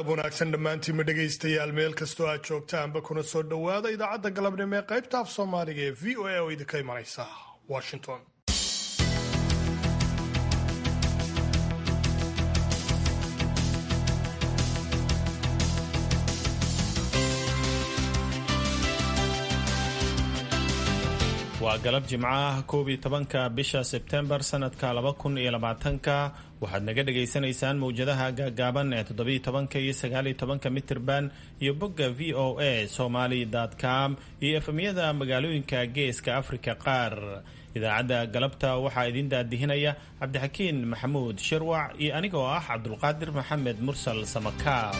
Galab wanaagsan dhammaantiinma dhegaystayaal, meel kastoo aad joogtaanba, kuna soo dhowaada idaacadda galabnimo ee qaybta af Soomaaliga ee VOA oo idinka imanaysa Washington. Waa galab Jimco ah, 11-ka bisha Sebtembar sanadka 2020-ka. Waxaad naga dhagaysanaysaan mowjadaha gaagaaban ee 17-ka iyo 19-ka mitirban iyo bogga voasomali.com iyo FM-yada magaalooyinka Geeska Afrika qaar. Idaacadda galabta waxaa idin daadihinaya Cabdixakiin Maxamuud Shirwac iyo anigoo ah Cabdulqaadir Maxamed Mursal Samakaab.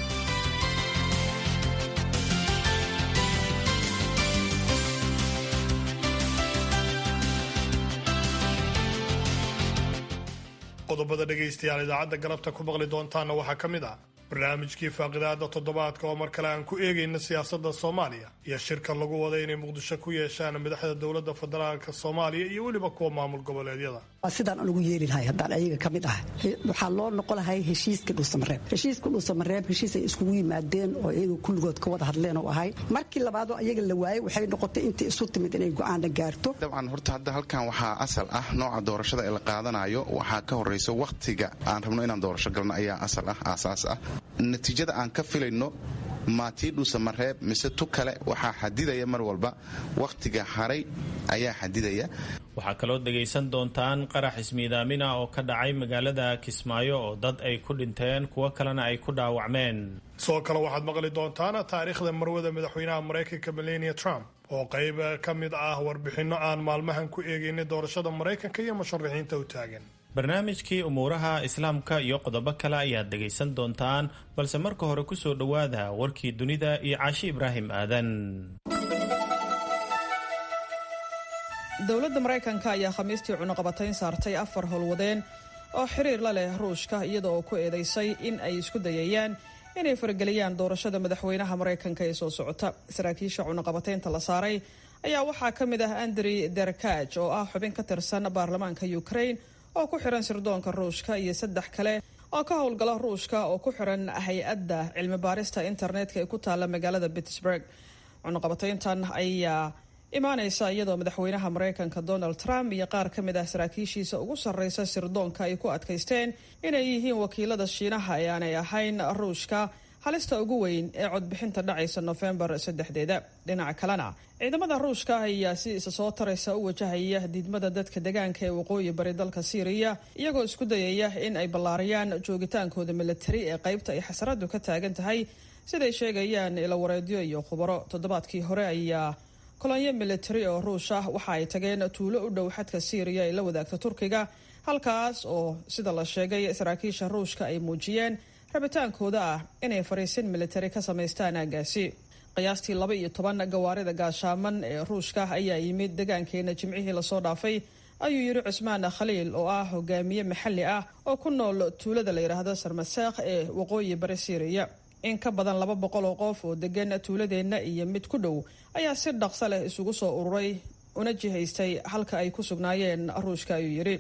Qodobada dhegaystayaal idaacadda galabta ku maqli doontaana waxaa ka mid ah barnaamijkii faaqidaada toddobaadka oo mar kale aan ku eegayna siyaasadda Soomaaliya iyo shirka lagu wada inay Muqdisho ku yeeshaan madaxda dowladda federaalka Soomaaliya iyo weliba kuwa maamul goboleedyada. Sidaan anugu yeeli lahay haddaan ayaga ka mid ah, waxaa loo noqon lahay heshiiska Dhuusamareeb. Heshiiska Dhuusamareeb heshiis ay iskugu yimaadeen oo iyaga kulligood ka wada hadleen oo ahay. Markii labaadoo ayaga la waayey, waxay noqotay intii isu timid inay go'aana gaarto. Dabcan, horta hadda halkan waxaa asal ah nooca doorashada ee la qaadanayo. Waxaa ka horrayso wakhtiga aan rabno inaan doorasho galno ayaa asal ah, aasaas ah. Natiijada aan ka filayno maatii Dhuusamareeb mise tu kale waxaa xadidaya mar walba wakhtiga haray ayaa xadidaya. Waxaa kaloo dhegaysan doontaan qarax ismiidaamina oo ka dhacay magaalada Kismaayo oo dad ay ku dhinteen, kuwo kalena ay ku dhaawacmeen. Sidoo kale waxaad maqli doontaan taariikhda marwada madaxweynaha Maraykanka Melania Trump oo qayb ka mid ah warbixinno aan maalmahan ku eegaynay doorashada Maraykanka iyo musharaxiinta u taagan. Barnaamijkii umuuraha Islaamka iyo qodobo kale ayaad dhegaysan doontaan, balse marka hore ku soo dhowaada warkii dunida iyo Caashi Ibraahim Aadan. Dowladda Maraykanka ayaa Khamiistii cunuqabatayn saartay afar howlwadeen oo xiriir la leh Ruushka, iyada oo ku eedeysay in ay isku dayayaan inay farageliyaan doorashada madaxweynaha Maraykanka ee soo socota. Saraakiisha cunuqabataynta la saaray ayaa waxaa ka mid ah Andrey Derkaj oo ah xubin ka tirsan baarlamaanka Ukraine oo ku xiran sirdoonka Ruushka, iyo saddex kale oo ka howlgala Ruushka oo ku xiran hay-adda cilmi baarista internetka ee ku taalla magaalada Pittsburg. Cunuqabatayntan ayaa imaanaysa iyadoo madaxweynaha Maraykanka Donald Trump iyo qaar ka mid ah saraakiishiisa ugu sarreysa sirdoonka ay ku adkaysteen inay yihiin wakiilada Shiinaha ee aanay ahayn Ruushka halista ugu weyn ee codbixinta dhacaysa Nofembar 3-deeda. Dhinaca kalena, ciidamada Ruushka ayaa si isa soo taraysa u wajahaya diidmada dadka degaanka ee waqooyi bari dalka Siiriya, iyagoo isku dayaya in ay ballaariyaan joogitaankooda milatari ee qaybta ay xasaradu ka taagan tahay, siday sheegayaan ilawareedyo iyo khubaro. Toddobaadkii hore ayaa kolonyo militari oo Ruush ah waxa ay tageen tuulo u dhow xadka Siiriya ay la wadaagta Turkiga, halkaas oo sida la sheegay saraakiisha Ruushka ay muujiyeen rabitaankooda ah inay fariisin militari ka samaystaan aagaasi. Qiyaastii 12 gawaarida gaashaaman ee Ruushka ayaa yimid degaankeena Jimcihii lasoo dhaafay, ayuu yidhi Cusmaan Khaliil oo ah hogaamiye maxalli ah oo ku nool tuulada la yidhaahdo Sarmaseekh ee waqooyi bari Siiriya. In ka badan 200 oo qof oo degan tuuladeenna iyo mid ku dhow ayaa si dhaqso leh isugu soo ururay una jihaystay halka ay ku sugnaayeen Ruushka, ayuu yidhi.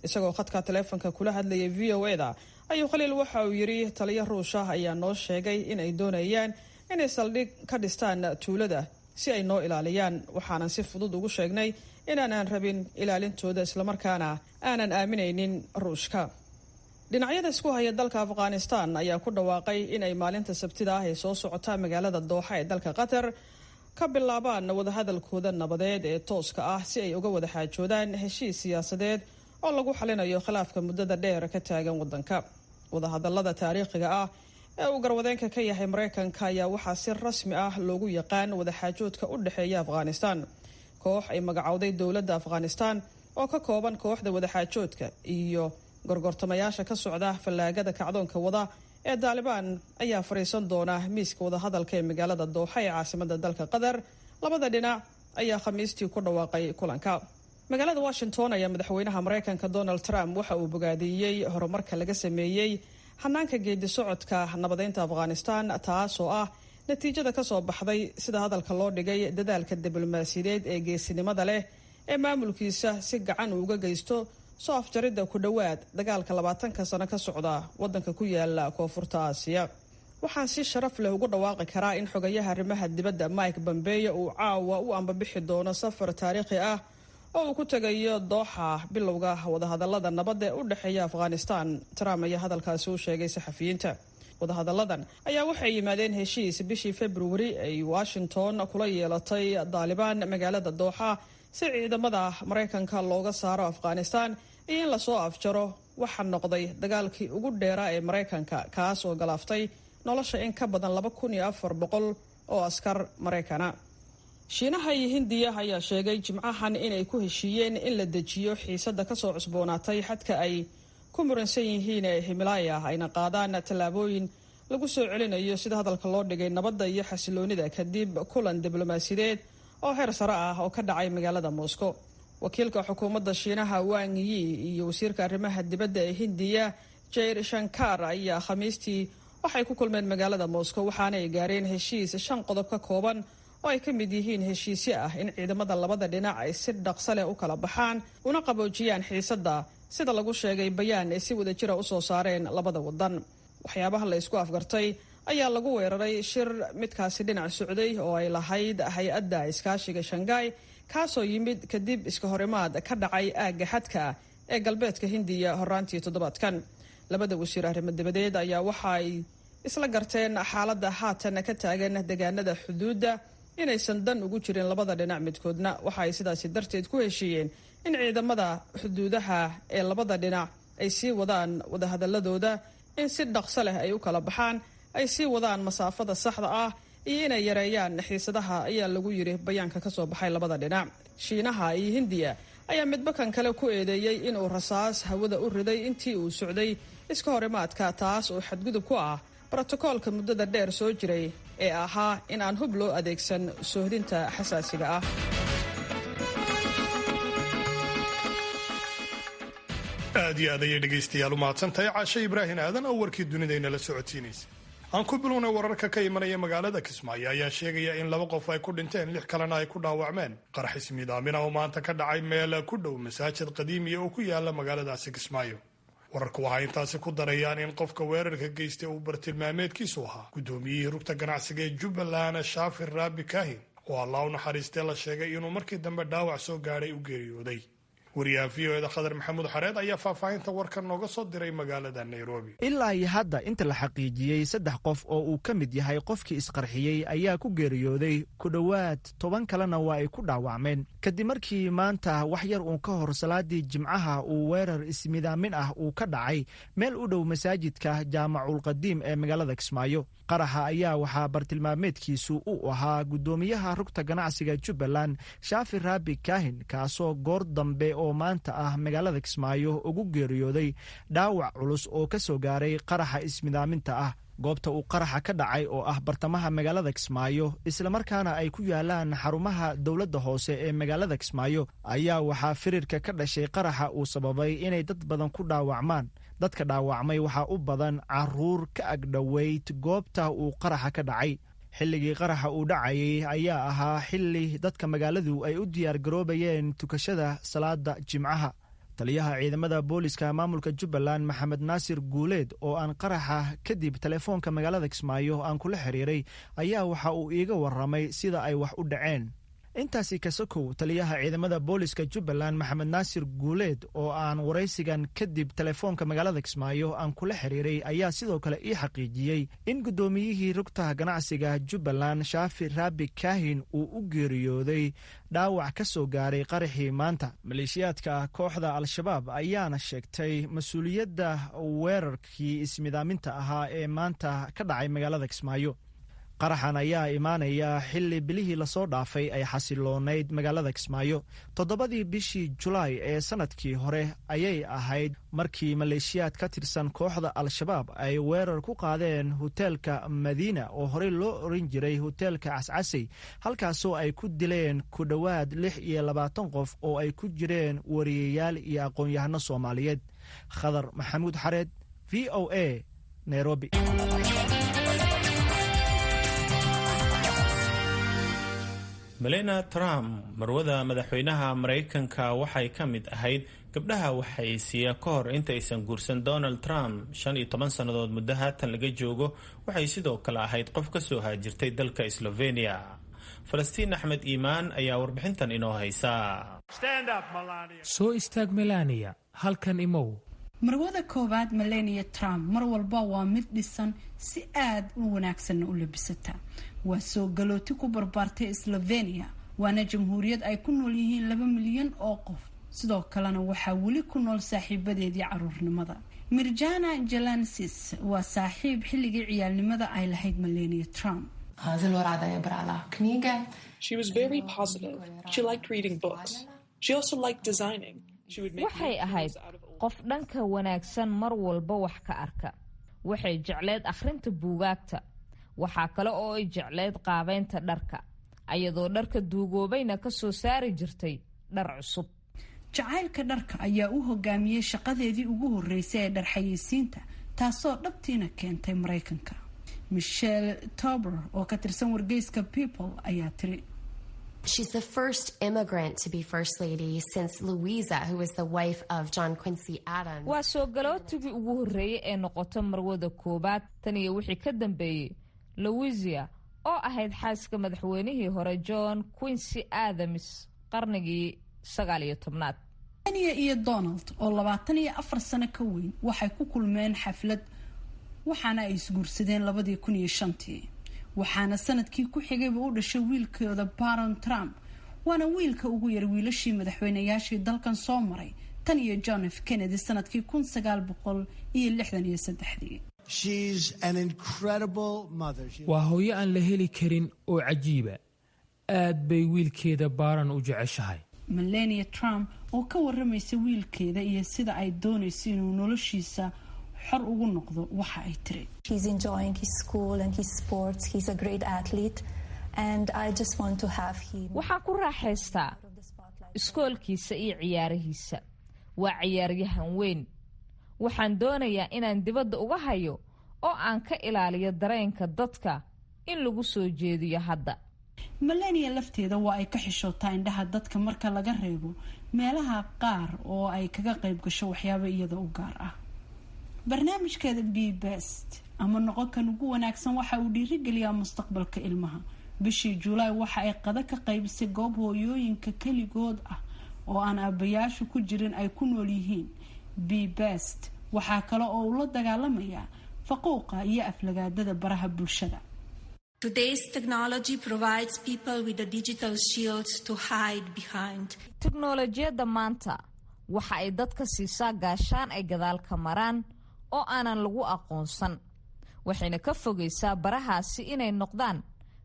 Isagoo khadka taleefonka kula hadlayay VOA-da ayuu Khaliil waxa uu yidhi: "Taliyo Ruush ah ayaa noo sheegay in ay doonayaan inay saldhig ka dhistaan tuulada si ay noo ilaaliyaan. Waxaanan si fudud ugu sheegnay inaanaan rabin ilaalintooda, islamarkaana aanan aaminaynin Ruushka." Dhinacyada isku haya dalka Afghanistan ayaa ku dhawaaqay in ay maalinta Sabtida ah ee soo socota magaalada Dooxa ee dalka Qatar ka bilaabaan wadahadalkooda nabadeed ee tooska ah, si ay uga wada xaajoodaan heshiis siyaasadeed oo lagu xalinayo khilaafka muddada dheer ka taagan wadanka. Wadahadalada taariikhiga ah ee uu garwadeenka ka yahay Maraykanka ayaa waxaa si rasmi ah loogu yaqaan wadaxaajoodka u dhexeeya Afghanistan. Koox ay magacowday dowladda Afghanistan oo ka kooban kooxda wadaxaajoodka iyo gorgortamayaasha ka socda fallaagada kacdoonka wada ee Daalibaan ayaa fariisan doona miiska wadahadalka ee magaalada Dooxa ee caasimada dalka Qatar. Labada dhinac ayaa Khamiistii ku dhawaaqay kulanka. Magaalada Washington ayaa madaxweynaha Maraykanka Donald Trump waxa uu bogaadiyey horumarka laga sameeyey hanaanka geedi socodka nabadeynta Afghanistan, taasoo ah natiijada kasoo baxday, sida hadalka loo dhigay, dadaalka diblomaasiyadeed ee geesinimada leh ee maamulkiisa si gacan uu uga geysto soo afjaridda ku dhowaad dagaalka 20-ka sano ka socda waddanka ku yaala Koonfurta Aasiya. Waxaan si sharaf leh ugu dhawaaqi karaa in xogayaha arrimaha dibadda Mike Pompeo uu caawa u ambabixi doono safar taariikhi ah oo uu ku tegayo Dooxa bilowga wadahadalada nabadda ee u dhexeeya Afghanistan. Trump ayaa hadalkaasi u sheegay saxafiyiinta. Wadahadalladan ayaa waxay yimaadeen heshiis bishii Februari ay Washington kula yeelatay Daalibaan magaalada Dooxa si ciidamada Maraykanka looga saaro Afghanistan iyo in lasoo afjaro waxaa noqday dagaalkii ugu dheeraa ee Maraykanka, kaas oo galaaftay nolosha in ka badan 2400 oo askar Maraykana. Shiinaha iyo Hindiya ayaa sheegay Jimcahan inay ku heshiiyeen in la dejiyo xiisadda kasoo cusboonaatay xadka ay ku muransan yihiin ee Himalaaya, ayna qaadaan tallaabooyin lagu soo celinayo, sida hadalka loo dhigay, nabadda iyo xasiloonida, kadib kulan diblomaasiyadeed oo heer sare ah oo ka dhacay magaalada Moscow. Wakiilka xukuumadda Shiinaha Wang Yi iyo wasiirka arrimaha dibadda ee Hindiya Jair Shankar ayaa Khamiistii waxay ku kulmeen magaalada Moscow, waxaana ay gaareen heshiis shan qodob ka kooban oo ay ka mid yihiin heshiisyo ah in ciidamada labada dhinac ay si dhaqso leh u kala baxaan una qaboojiyaan xiisadda, sida lagu sheegay bayaan ay si wadajira usoo saareen labada wadan. Waxyaabaha la isku afgartay ayaa lagu weeraray shir midkaasi dhinac socday oo ay lahayd hay-adda iskaashiga Shanghai, kaasoo yimid kadib iska horimaad ka dhacay aagga xadka ee galbeedka Hindiya horaantii toddobaadkan. Labada wasiir arrimo dibadeed ayaa waxa ay isla garteen xaaladda haatan ka taagan deegaanada xuduudda inaysan dan ugu jirin labada dhinac midkoodna. Waxa ay sidaasi darteed ku heshiiyeen in ciidamada xuduudaha ee labada dhinac ay sii wadaan wadahadaladooda, in si dhaqso leh ay u kala baxaan, ay sii wadaan masaafada saxda ah iyo inay yareeyaan xiisadaha, ayaa lagu yiri bayaanka kasoo baxay labada dhinac. Shiinaha iyo Hindiya ayaa midba kan kale ku eedeeyey inuu rasaas hawada u riday intii uu socday iska horimaadka, taas oo xadgudub ku ah brotokoolka muddada dheer soo jiray ee ahaa in aan hub loo adeegsan soohdinta xasaasiga ah. Aad iyo aad ayay dhegaystayaal u mahadsantahay Caashe Ibraahin Aadan oo warkii dunidaynala socotiinaysa. Aan ku bilownay, wararka ka imanaya magaalada Kismaayo ayaa sheegaya in laba qof ay ku dhinteen, lix kalena ay ku dhaawacmeen qarax ismiidaamina oo maanta ka dhacay meel ku dhow masaajid qadiimiya oo ku yaala magaaladaasi Kismaayo. Wararku waxay intaasi ku darayaan in qofka weerarka geystay uu bartilmaameedkiisu ahaa guddoomiyihii rugta ganacsiga ee Jubbaland, Shaafir Raabi Kaahin, oo Allah u naxariistee la sheegay inuu markii dambe dhaawac soo gaadhay u geeriyooday. Wariyaha VOA-da Khadar Maxamuud Xareed ayaa faahfaahinta warkan nooga soo diray magaalada Nairobi. Ilaa iyo hadda inta la xaqiijiyey, saddex qof oo uu ka mid yahay qofkii isqarxiyey ayaa ku geeriyooday, ku dhowaad 10 kalena waa ay ku dhaawacmeen, kadib markii maanta wax yar uun ka hor salaadii Jimcaha uu weerar ismidaamin ah uu ka dhacay meel u dhow masaajidka Jaamaculqadiim ee magaalada Kismaayo. Qaraxa ayaa waxaa bartilmaameedkiisu u ahaa guddoomiyaha rugta ganacsiga Jubbaland, Shaafi Raabi Kaahin, kaasoo goor dambe oo maanta ah magaalada Kismaayo ugu geeriyooday dhaawac culus oo ka soo gaaray qaraxa ismidaaminta ah. Goobta uu qaraxa ka dhacay oo ah bartamaha magaalada Kismaayo, islamarkaana ay ku yaalaan xarumaha dowladda hoose ee magaalada Kismaayo, ayaa waxaa firirka ka dhashay qaraxa uu sababay inay dad badan ku dhaawacmaan. Dadka dhaawacmay waxaa u badan caruur ka agdhoweyd goobta uu qaraxa ka dhacay. Xilligii qaraxa uu dhacayay ayaa ahaa xilli dadka magaaladu ay u diyaargaroobayeen tukashada salaada Jimcaha. Taliyaha ciidamada booliska maamulka Jubbaland, Maxamed Naasir Guuleed, oo aan qaraxa kadib telefoonka magaalada Kismaayo aan kula xiriiray, ayaa waxa uu iiga waramay sida ay wax u dhaceen. Intaasi kasokow, taliyaha ciidamada booliska Jubbaland, Maxamed Naasir Guuleed, oo aan waraysigan kadib telefoonka magaalada Kismaayo aan kula xiriiray, ayaa sidoo kale ii xaqiijiyey in guddoomiyihii rugta ganacsiga Jubbaland, Shaafi Raabi Kaahin, uu u geeriyooday dhaawac ka soo gaaray qaraxii maanta. Maleeshiyaadka kooxda Al-Shabaab ayaana sheegtay mas-uuliyadda weerarkii ismidaaminta ahaa ee maanta ka dhacay magaalada Kismaayo. Qaraxan ayaa imaanaya xilli bilihii lasoo dhaafay ay xasiloonayd magaalada Kismaayo. 7-dii bishii Julaay ee sanadkii hore ayay ahayd markii maleeshiyaad ka tirsan kooxda Al-Shabaab ay weerar ku qaadeen hoteelka Madiina, oo horey loo oran jiray hoteelka Cascasey, halkaasoo ay ku dileen ku dhowaad 26 qof oo ay ku jireen wariyayaal iyo aqoon-yahano Soomaaliyeed. Khadar Maxamuud Xareed, VOA, Nairobi. Melania Trump, marwada madaxweynaha Maraykanka, waxay ka mid ahayd gabdhaha waxaysiiya ka hor intaysan guursan Donald Trump 15 sannadood muddo haatan laga joogo. Waxay sidoo kale ahayd qof ka soo haajirtay dalka Slovenia. Falastiin Axmed Iimaan ayaa warbixintan inoo haysa. Soo istaag, Melania, halkan imow. Marwada koowaad Melania Trump mar walba waa mid dhisan, si aad u wanaagsanna u labisata. Waa soo galooti ku barbaartay Slovenia, waana jamhuuriyad ay ku nool yihiin 2 milyan oo qof. Sidoo kalena waxaa weli ku nool saaxiibadeedii caruurnimada. Mirjana Jelenčić waa saaxiib xilligii ciyaalnimada ay lahayd Melania Trump. She was very positive. She liked reading books. She also liked designing. Waxay ahayd qof dhanka wanaagsan mar walba wax ka arka. Waxay jecleed akhrinta buugaagta. Waxaa kale oo ay jecleed qaabeynta dharka, ayadoo dharka duugoobayna ka soo saari jirtay dhar cusub. Jacaylka dharka ayaa u hogaamiyey shaqadeedii ugu horeysay ee dharxayeysiinta, taasoo dhabtiina keentay Maraykanka. Michelle Tauber oo ka tirsan wargeyska People ayaa tiri: She's the first immigrant to be First Lady since Louisa, who was the wife of John Quincy Adams. Waa soo galootigii ugu horreeyey ee noqoto marwada koowaad tan iyo wixii ka dambeeyey Louisa oo ahayd xaaska madaxweynihii hore John Quincy Adams qarnigii 19aad. Melania iyo Donald oo 24 sano ka weyn waxay ku kulmeen xaflad, waxaana ay isguursadeen 2005-tii, waxaana sanadkii ku xigayba u dhashay wiilkooda Baron Trump, waana wiilka ugu yar wiilashii madaxweynayaashii dalkan soo maray tan iyo John F Kennedy sanadkii 1963-dii. Waa hooyo aan la heli karin oo cajiiba. Aad bay wiilkeeda Baron u jeceshahay. Melania Trump oo ka waramaysa wiilkeeda iyo sida ay doonayso inuu noloshiisa xor ugu noqdo, waxa ay tiri: He's enjoying his school and his sports. He's a great athlete. And I just want to have him. Waxaan ku raaxaystaa iskoolkiisa iyo ciyaarihiisa. Waa ciyaaryahan weyn. Waxaan doonayaa inaan dibadda uga hayo oo aan ka ilaaliyo dareenka dadka in lagu soo jeediyo hadda. Melania lafteeda waa ay ka xishootaa indhaha dadka, marka laga reebo meelaha qaar oo ay kaga qayb gasho waxyaabo iyada u gaar ah. Barnaamijkeeda Be Best ama noqonkan ugu wanaagsan waxa uu dhiirigeliyaa mustaqbalka ilmaha. Bishii Julaay waxa ay qada ka qaybisay goob hooyooyinka keligood ah oo aan aabayaashu ku jirin ay ku nool yihiin. Be Best waxaa kale oo uu la dagaalamayaa faquuqa iyo aflagaadada baraha bulshada. Today's technology provides people with a digital shield to hide behind. Tiknolojiyadda maanta waxa ay dadka siisaa gaashaan ay gadaal ka maraan oo aanan lagu aqoonsan, waxayna ka fogaysaa barahaasi inay noqdaan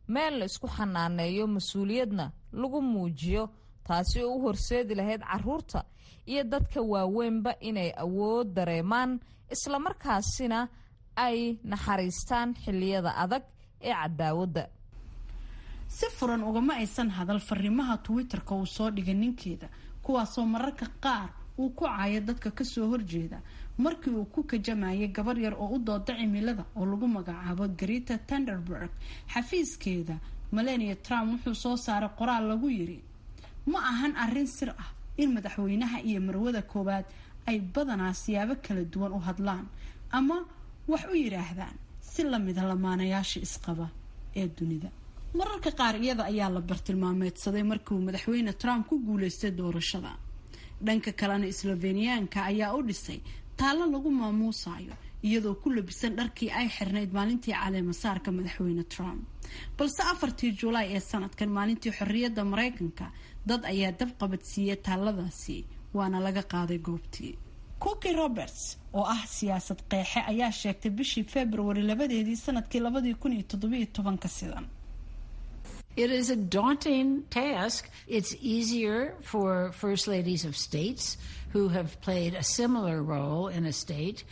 meel la isku xanaaneeyo, mas-uuliyadna lagu muujiyo, taasi oo u horseedi lahayd caruurta iyo dadka waaweynba inay awood dareemaan, islamarkaasina ay naxariistaan xilliyada adag ee cadaawadda. Si furan ugama aysan hadal fariimaha Twitter-ka uu soo dhigay ninkeeda, kuwaasoo mararka qaar uu ku caayo dadka kasoo horjeeda, markii uu ku kajamayay gabar yar oo u dooda cimilada oo lagu magacaabo Greta Thunberg. Xafiiskeeda Melania Trump wuxuu soo saaray qoraal lagu yiri: "Ma ahan arrin sir ah in madaxweynaha iyo marwada koowaad ay badanaa siyaabo kala duwan u hadlaan ama wax u yidhaahdaan, si lamida lamaanayaasha isqaba ee dunida. Mararka qaar iyada ayaa la bartilmaameedsaday markii uu madaxweyne Trump ku guuleystay doorashada. Dhanka kalena, Sloveniyaanka ayaa u dhisay taallo lagu maamuusayo, iyadoo ku labisan dharkii ay xirnayd maalintii caleemasaarka madaxweyne Trump. Balse 4-tii Julaay ee sanadkan, maalintii xorriyadda Maraykanka, dad ayaa dab qabadsiiyey taalladaasi, waana laga qaaday goobtii. Cokie Roberts oo ah siyaasad qeexe ayaa sheegtay bishii February 2-deedii sanadkii 2017-ka sidan: It is a daunting task. It's easier for first ladies of states who have played a similar role in a state,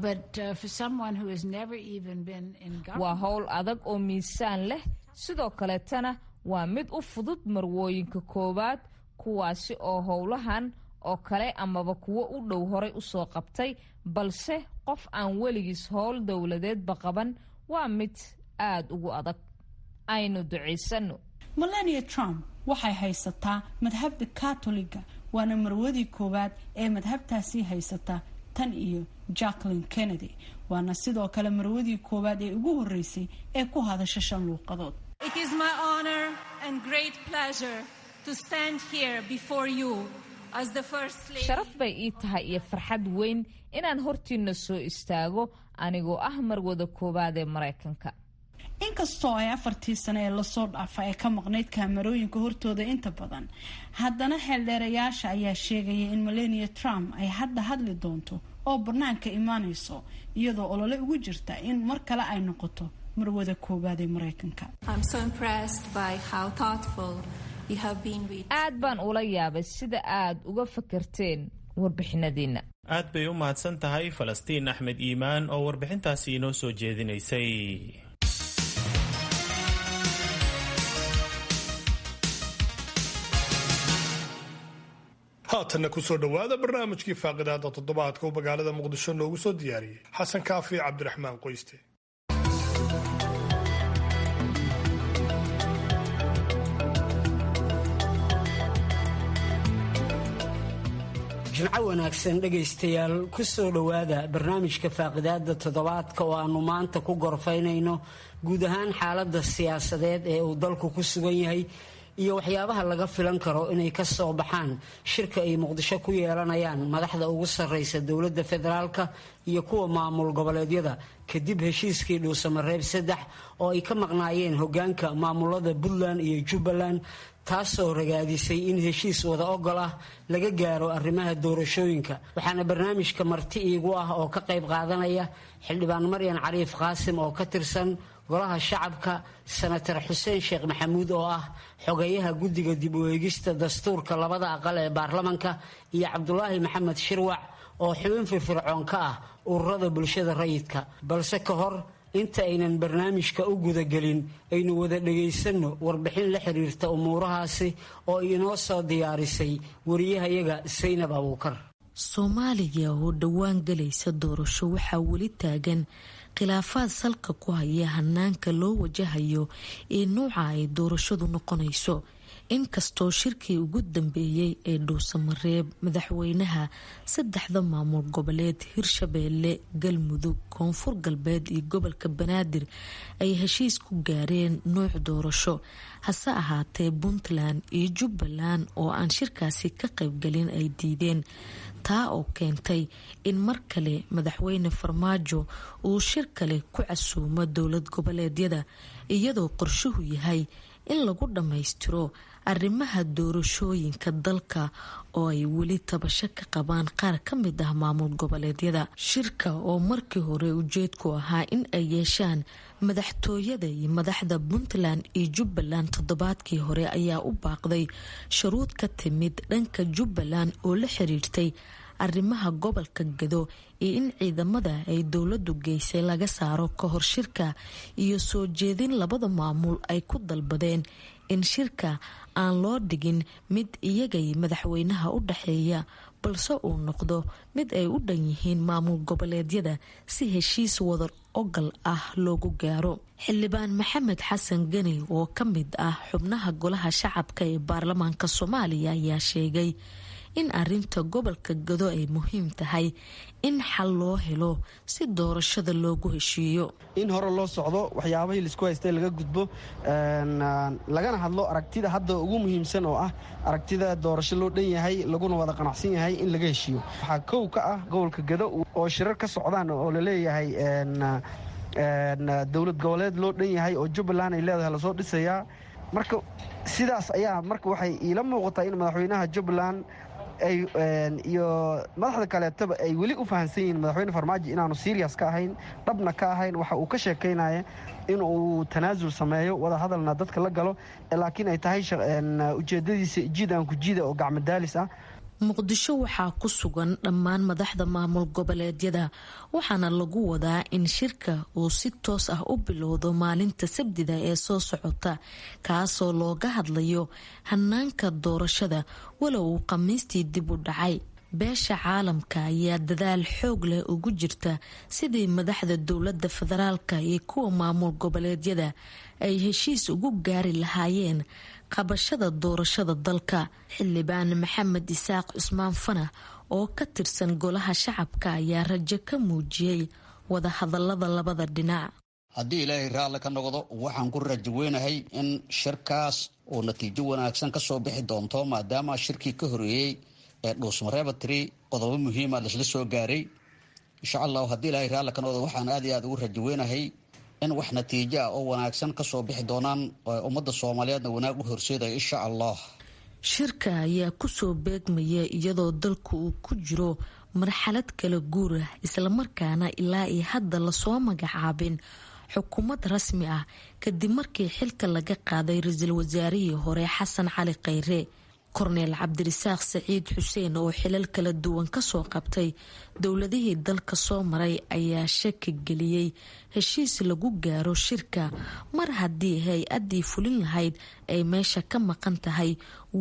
but for someone who has never even been in government. Waa howl adag oo miisaan leh. Sidoo kaleetana waa mid u fudud marwooyinka koowaad, kuwaasi oo howlahan oo kale amaba kuwo u dhow horay usoo qabtay, balse qof aan weligiis howl dowladeedba qaban waa mid aada ugu adag. Aynu ducaysanno. Melania Trump waxay haysataa madhabda Katoliga, waana marwadii koowaad ee madhabtaasi haysata tan iyo Jacqueline Kennedy, waana sidoo kale marwadii koowaad ee ugu horeysay ee ku hadasha 5 luuqadood. It is my honor and great pleasure to stand here before you as the first lady. Sharaf bay ii tahay iyo farxad weyn inaan hortiina soo istaago anigoo ah marwada koowaad ee Maraykanka. Inkastoo ay 4tii sano ee lasoo dhaafa ay ka maqnayd kaamarooyinka hortooda inta badan, haddana xeeldheerayaasha ayaa sheegaya in Melania Trump ay hadda hadli doonto oo banaanka imaanayso, iyadoo olole ugu jirta in mar kale ay noqoto marwada koowaad ee Maraykanka. Aad baan ula yaabay sida aad uga fakarteen warbixinadiina. Aad bay u mahadsan tahay Falastiin Axmed Iimaan oo warbixintaasi inoo soo jeedinaysay. Haatanna kusoo dhowaada barnaamijkii faaqidaada toddobaadka oo magaalada Muqdisho noogu soo diyaariyey Xasan Kaafi Cabdiraxmaan Qoyste. Jimco wanaagsan dhegaystayaal, ku soo dhowaada barnaamijka faaqidaada toddobaadka oo aanu maanta ku gorfaynayno guud ahaan xaaladda siyaasadeed ee uu dalku ku sugan yahay iyo waxyaabaha laga filan karo inay ka soo baxaan shirka ay Muqdisho ku yeelanayaan madaxda ugu sarreysa dowladda federaalka iyo kuwa maamul goboleedyada kadib heshiiskii Dhuusamareeb 3 oo ay ka maqnaayeen hoggaanka maamulada Puntland iyo Jubbaland, taasoo ragaadisay in heshiis wada ogol ah laga gaaro arrimaha doorashooyinka. Waxaana barnaamijka marti iigu ah oo ka qayb qaadanaya xildhibaan Maryan Cariif Qaasim oo ka tirsan golaha shacabka, senatar Xuseen Sheekh Maxamuud oo ah xogeyaha guddiga dib u eegista dastuurka labada aqal ee baarlamanka, iyo Cabdulaahi Maxamed Shirwac oo xubin firfircoon ka ah ururada bulshada rayidka. Balse ka hor inta aynan barnaamijka u gudagelin, aynu wada dhagaysanno warbixin la xiriirta umuurahaasi oo inoo soo diyaarisay wariyahayaga Saynab Abuukar. Soomaaliya oo dhowaan galaysa doorasho waxaa weli taagan khilaafaad salka ku haya hanaanka loo wajahayo ee nuuca ay doorashadu noqonayso. Inkastoo shirkii ugu dambeeyey ee Dhuusamareeb madaxweynaha saddexda maamul goboleed Hirshabeelle, Galmudug, Koonfur Galbeed iyo gobolka Banaadir ay heshiis ku gaareen nuuc doorasho, hase ahaatee Puntland iyo Jubbaland oo aan shirkaasi ka qaybgelin ay diideen, taa oo keentay in mar kale madaxweyne Farmaajo uu shir kale ku casuumo dowlad goboleedyada, iyadoo qorshuhu yahay in lagu dhammaystiro arrimaha doorashooyinka dalka oo ay weli tabasho ka qabaan qaar ka mid ah maamul goboleedyada. Shirka oo markii hore ujeedku ahaa in ay yeeshaan madaxtooyada iyo madaxda Puntland iyo Jubbaland toddobaadkii hore ayaa u baaqday shuruud ka timid dhanka Jubbaland oo la xiriirtay arrimaha gobolka Gado iyo in ciidamada ay dowladu geysay laga saaro ka hor shirka, iyo soo jeedin labada maamul ay ku dalbadeen in shirka aan loo dhigin mid iyagay madaxweynaha u dhaxeeya, balse uu noqdo mid ay u dhan yihiin maamul goboleedyada si heshiis wadar ogal ah loogu gaaro. Xildhibaan Maxamed Xasan Geni oo ka mid ah xubnaha golaha shacabka ee baarlamaanka Soomaaliya ayaa sheegay in arinta gobolka Gado ay muhiim tahay in xal loo helo si doorashada loogu heshiiyo. In hore loo socdo, waxyaabahii laisku haystay laga gudbo, lagana hadlo aragtida hadda ugu muhiimsan oo ah aragtida doorasho loo dhan yahay laguna wada qanacsan yahay in laga heshiiyo. Waxaa kow ka ah gobolka Gado oo shirar ka socdaan oo laleeyahay dowlad goboleed loo dhan yahay oo Jubbaland ay leedahay lasoo dhisayaa. Marka sidaas ayaa marka waxay iila muuqataa in madaxweynaha Jubbaland iyo madaxda kaleetaba ay weli u fahansan yihiin madaxweyne Farmaajo inaanu serias ka ahayn, dhabna ka ahayn waxa uu ka sheekaynaya in uu tanaasul sameeyo, wada hadalna dadka la galo, laakiin ay tahay ujeedadiisa jiid aan ku jiida oo gacmo daalis ah. Muqdisho waxaa ku sugan dhammaan madaxda maamul goboleedyada, waxaana lagu wadaa in shirka uu si toos ah u bilowdo maalinta Sabdida ee soo socota, kaasoo looga hadlayo hanaanka doorashada, walow uu Khamiistii dib u dhacay. Beesha caalamka ayaa dadaal xoog leh ugu jirta sidii madaxda dowladda federaalka iyo kuwa maamul goboleedyada ay heshiis ugu gaari lahaayeen qabashada doorashada dalka. Xildhibaan Maxamed Isaaq Cusmaan Fanax oo ka tirsan golaha shacabka ayaa rajo ka muujiyey wadahadalada labada dhinac. Haddii Ilaahay raalli ka noqdo, waxaan ku rajo weynahay in shirkaas oo natiijo wanaagsan kasoo bixi doonto, maadaama shirkii ka horeeyey ee Dhuusmareeba tiri qodobo muhiima laisla soo gaaray. Insha Allahu, haddii Ilaahay raalli ka noqdo, waxaan aad iyo aad ugu rajo weynahay in wax natiijo ah oo wanaagsan kasoo bixi doonaan, ummadda Soomaaliyeedna wanaag u horseedaya, insha Allah. Shirka ayaa kusoo beegmaya iyadoo dalku uu ku jiro marxalad kala guur ah, islamarkaana ilaa iyo hadda lasoo magacaabin xukuumad rasmi ah kadib markii xilka laga qaaday ra-iisul wasaarihii hore Xasan Cali Khayre. Korneel Cabdirisaaq Saciid Xuseen oo xilal kala duwan kasoo qabtay dowladihii dalka soo maray ayaa shaki geliyey heshiis lagu gaaro shirka mar haddii hay-addii fulin lahayd ay meesha ka maqan tahay,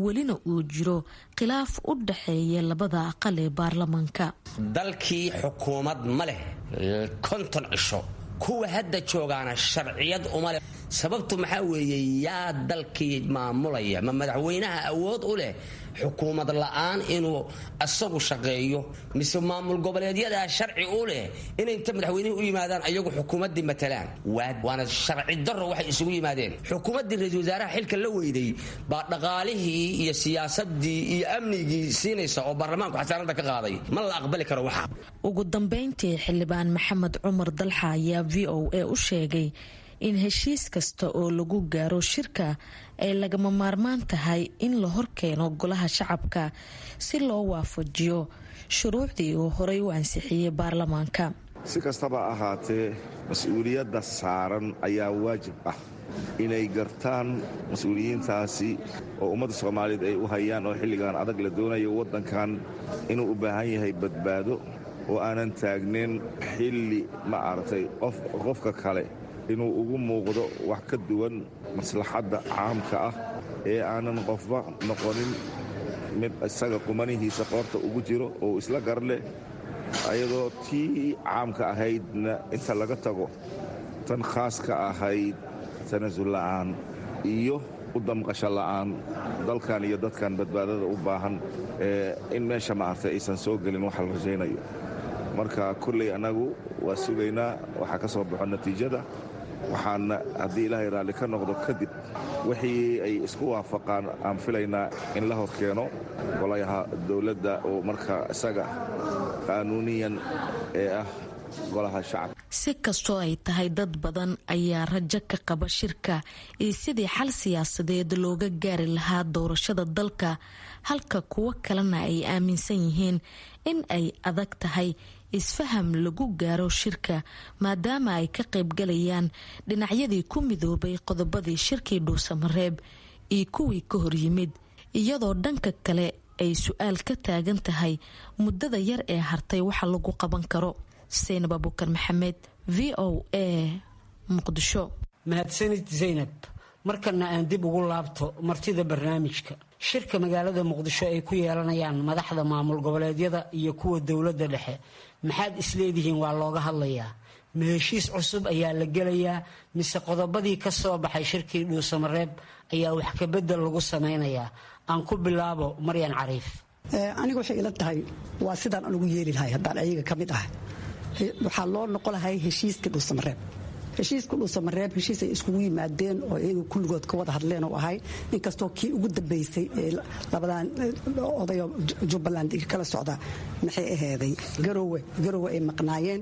welina uu jiro khilaaf u dhaxeeya labada aqal ee baarlamaanka. Dalkii xukuumad ma leh 50 cisho, kuwa hadda joogaana sharciyad uma leh. Sababtu maxaa weeye? Yaa dalkii maamulaya? Ma madaxweynaha awood u leh xukuumad la'aan inuu asagu shaqeeyo, mise maamul goboleedyadaa sharci u leh inay inta madaxweynihii u yimaadaan ayagu xukuumaddii matalaan? Waana sharci darro waxay isugu yimaadeen. Xukuumaddii ra-iisul wasaaraha xilka la weyday baa dhaqaalihii iyo siyaasadii iyo amnigii siinaysa oo baarlamaanku xasaanada ka qaaday. Ma la aqbali karo waxa. Ugu dambeyntii, xildhibaan Maxamed Cumar Dalxa ayaa VOA u sheegay in heshiis kasta oo lagu gaaro shirka ay lagama maarmaan tahay in la horkeeno golaha shacabka si loo waafajiyo shuruucdii uu horey u ansixiyey baarlamaanka. Si kastaba ahaatee, mas-uuliyadda saaran ayaa waajib ah inay gartaan mas-uuliyiintaasi oo ummadda Soomaaliyeed ay u hayaan, oo xilligan adag la doonayo waddankan inuu u baahan yahay badbaado, oo aanan taagnin xilli ma aragtay qofka kale inuu ugu muuqdo wax ka duwan maslaxadda caamka ah, ee aanan qofba noqonin mid isaga qumanihiisa qoorta ugu jiro oo isla gar leh, ayadoo tii caamka ahaydna inta laga tago tan khaaska ahayd, tanasul la'aan iyo u damqasho la'aan dalkan iyo dadkan badbaadada u baahan in meesha maaragtay aysan soo gelin waxa la rajaynayo. Marka kulley annagu waa sugaynaa waxaa ka soo baxo natiijada, waxaana haddii Ilaahay raalli ka noqdo kadib wixii ay isku waafaqaan aan filaynaa in la horkeeno golayaha dowladda oo marka isaga qaanuuniyan ee ah golaha shacabka. Si kastoo ay tahay, dad badan ayaa rajo ka qaba shirka iyo sidii xal siyaasadeed looga gaari lahaa doorashada dalka, halka kuwo kalena ay aaminsan yihiin in ay adag tahay isfaham lagu gaaro shirka, maadaama ay ka qaybgalayaan dhinacyadii ku midoobay qodobadii shirkii Dhuusamareeb iyo kuwii ka horyimid, iyadoo dhanka kale ay su-aal ka taagan tahay muddada yar ee hartay waxa lagu qaban karo. Saynab Abuukar Maxamed, VOA, Muqdisho. Mahadsanid, Zaynab. Markana aan dib ugu laabto martida barnaamijka. Shirka magaalada Muqdisho ay ku yeelanayaan madaxda maamul goboleedyada iyo kuwa dowladda dhexe, maxaad isleedihiin waa looga hadlayaa? Ma heshiis cusub ayaa la gelayaa, mise qodobadii ka soo baxay shirkii Dhuusamareeb ayaa wax kabedel lagu samaynayaa? Aan ku bilaabo Maryan Cariif. Aniga waxay ila tahay waa sidaan anugu yeeli lahay haddaan ayaga ka mid ah. Waxaa loo noqon lahay heshiiskii Dhuusamareeb. Heshiiska Dhuusamareeb heshiis ay iskugu yimaadeen oo iyagu kulligood ka wada hadleen oo ahay, inkastoo kii ugu dambeysay ee labadan odayoo Jubbaland kala socda, maxay aheeday, Garowe ay maqnaayeen,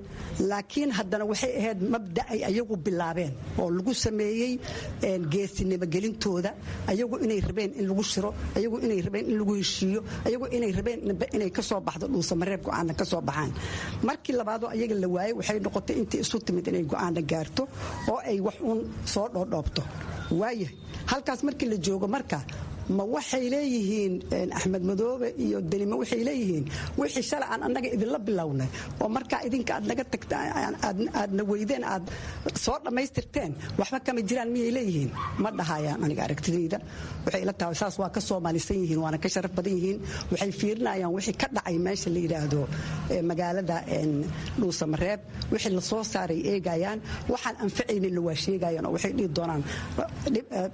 laakiin haddana waxay ahayd mabda ay ayagu bilaabeen oo lagu sameeyey geesinimo gelintooda, ayagu inay rabeen in lagu shiro, ayagu inay rabeen in lagu heshiiyo, ayagu inay rabeen inay ka soo baxdo Dhuusamareeb go'aana ka soo baxaan. Markii labaadoo ayaga la waayey, waxay noqotay intii isu timid inay go'aana gaarto oo ay wax uun soo dhoodhoobto. Waayahay, halkaas markii la joogo marka Ma waxay leeyihiin Axmed Madoobe iyo Denima, waxay leeyihiin wixii shalay aan annaga idinla bilownay oo markaa idinka aad naga tagta, aadna weydeen, aad soo dhammaystirteen, waxba kama jiraan, miyay leeyihiin? Ma dhahayaan. Aniga aragtidayda waxay ila tahay saas waa ka soomaalisan yihiin, waana ka sharaf badan yihiin. Waxay fiirinayaan wixii ka dhacay meesha la yidhaahdo magaalada Dhuusamareeb. Wixii la soo saaray eegayaan, waxaan anfacayninna waa sheegayaan, oo waxay dhihi doonaan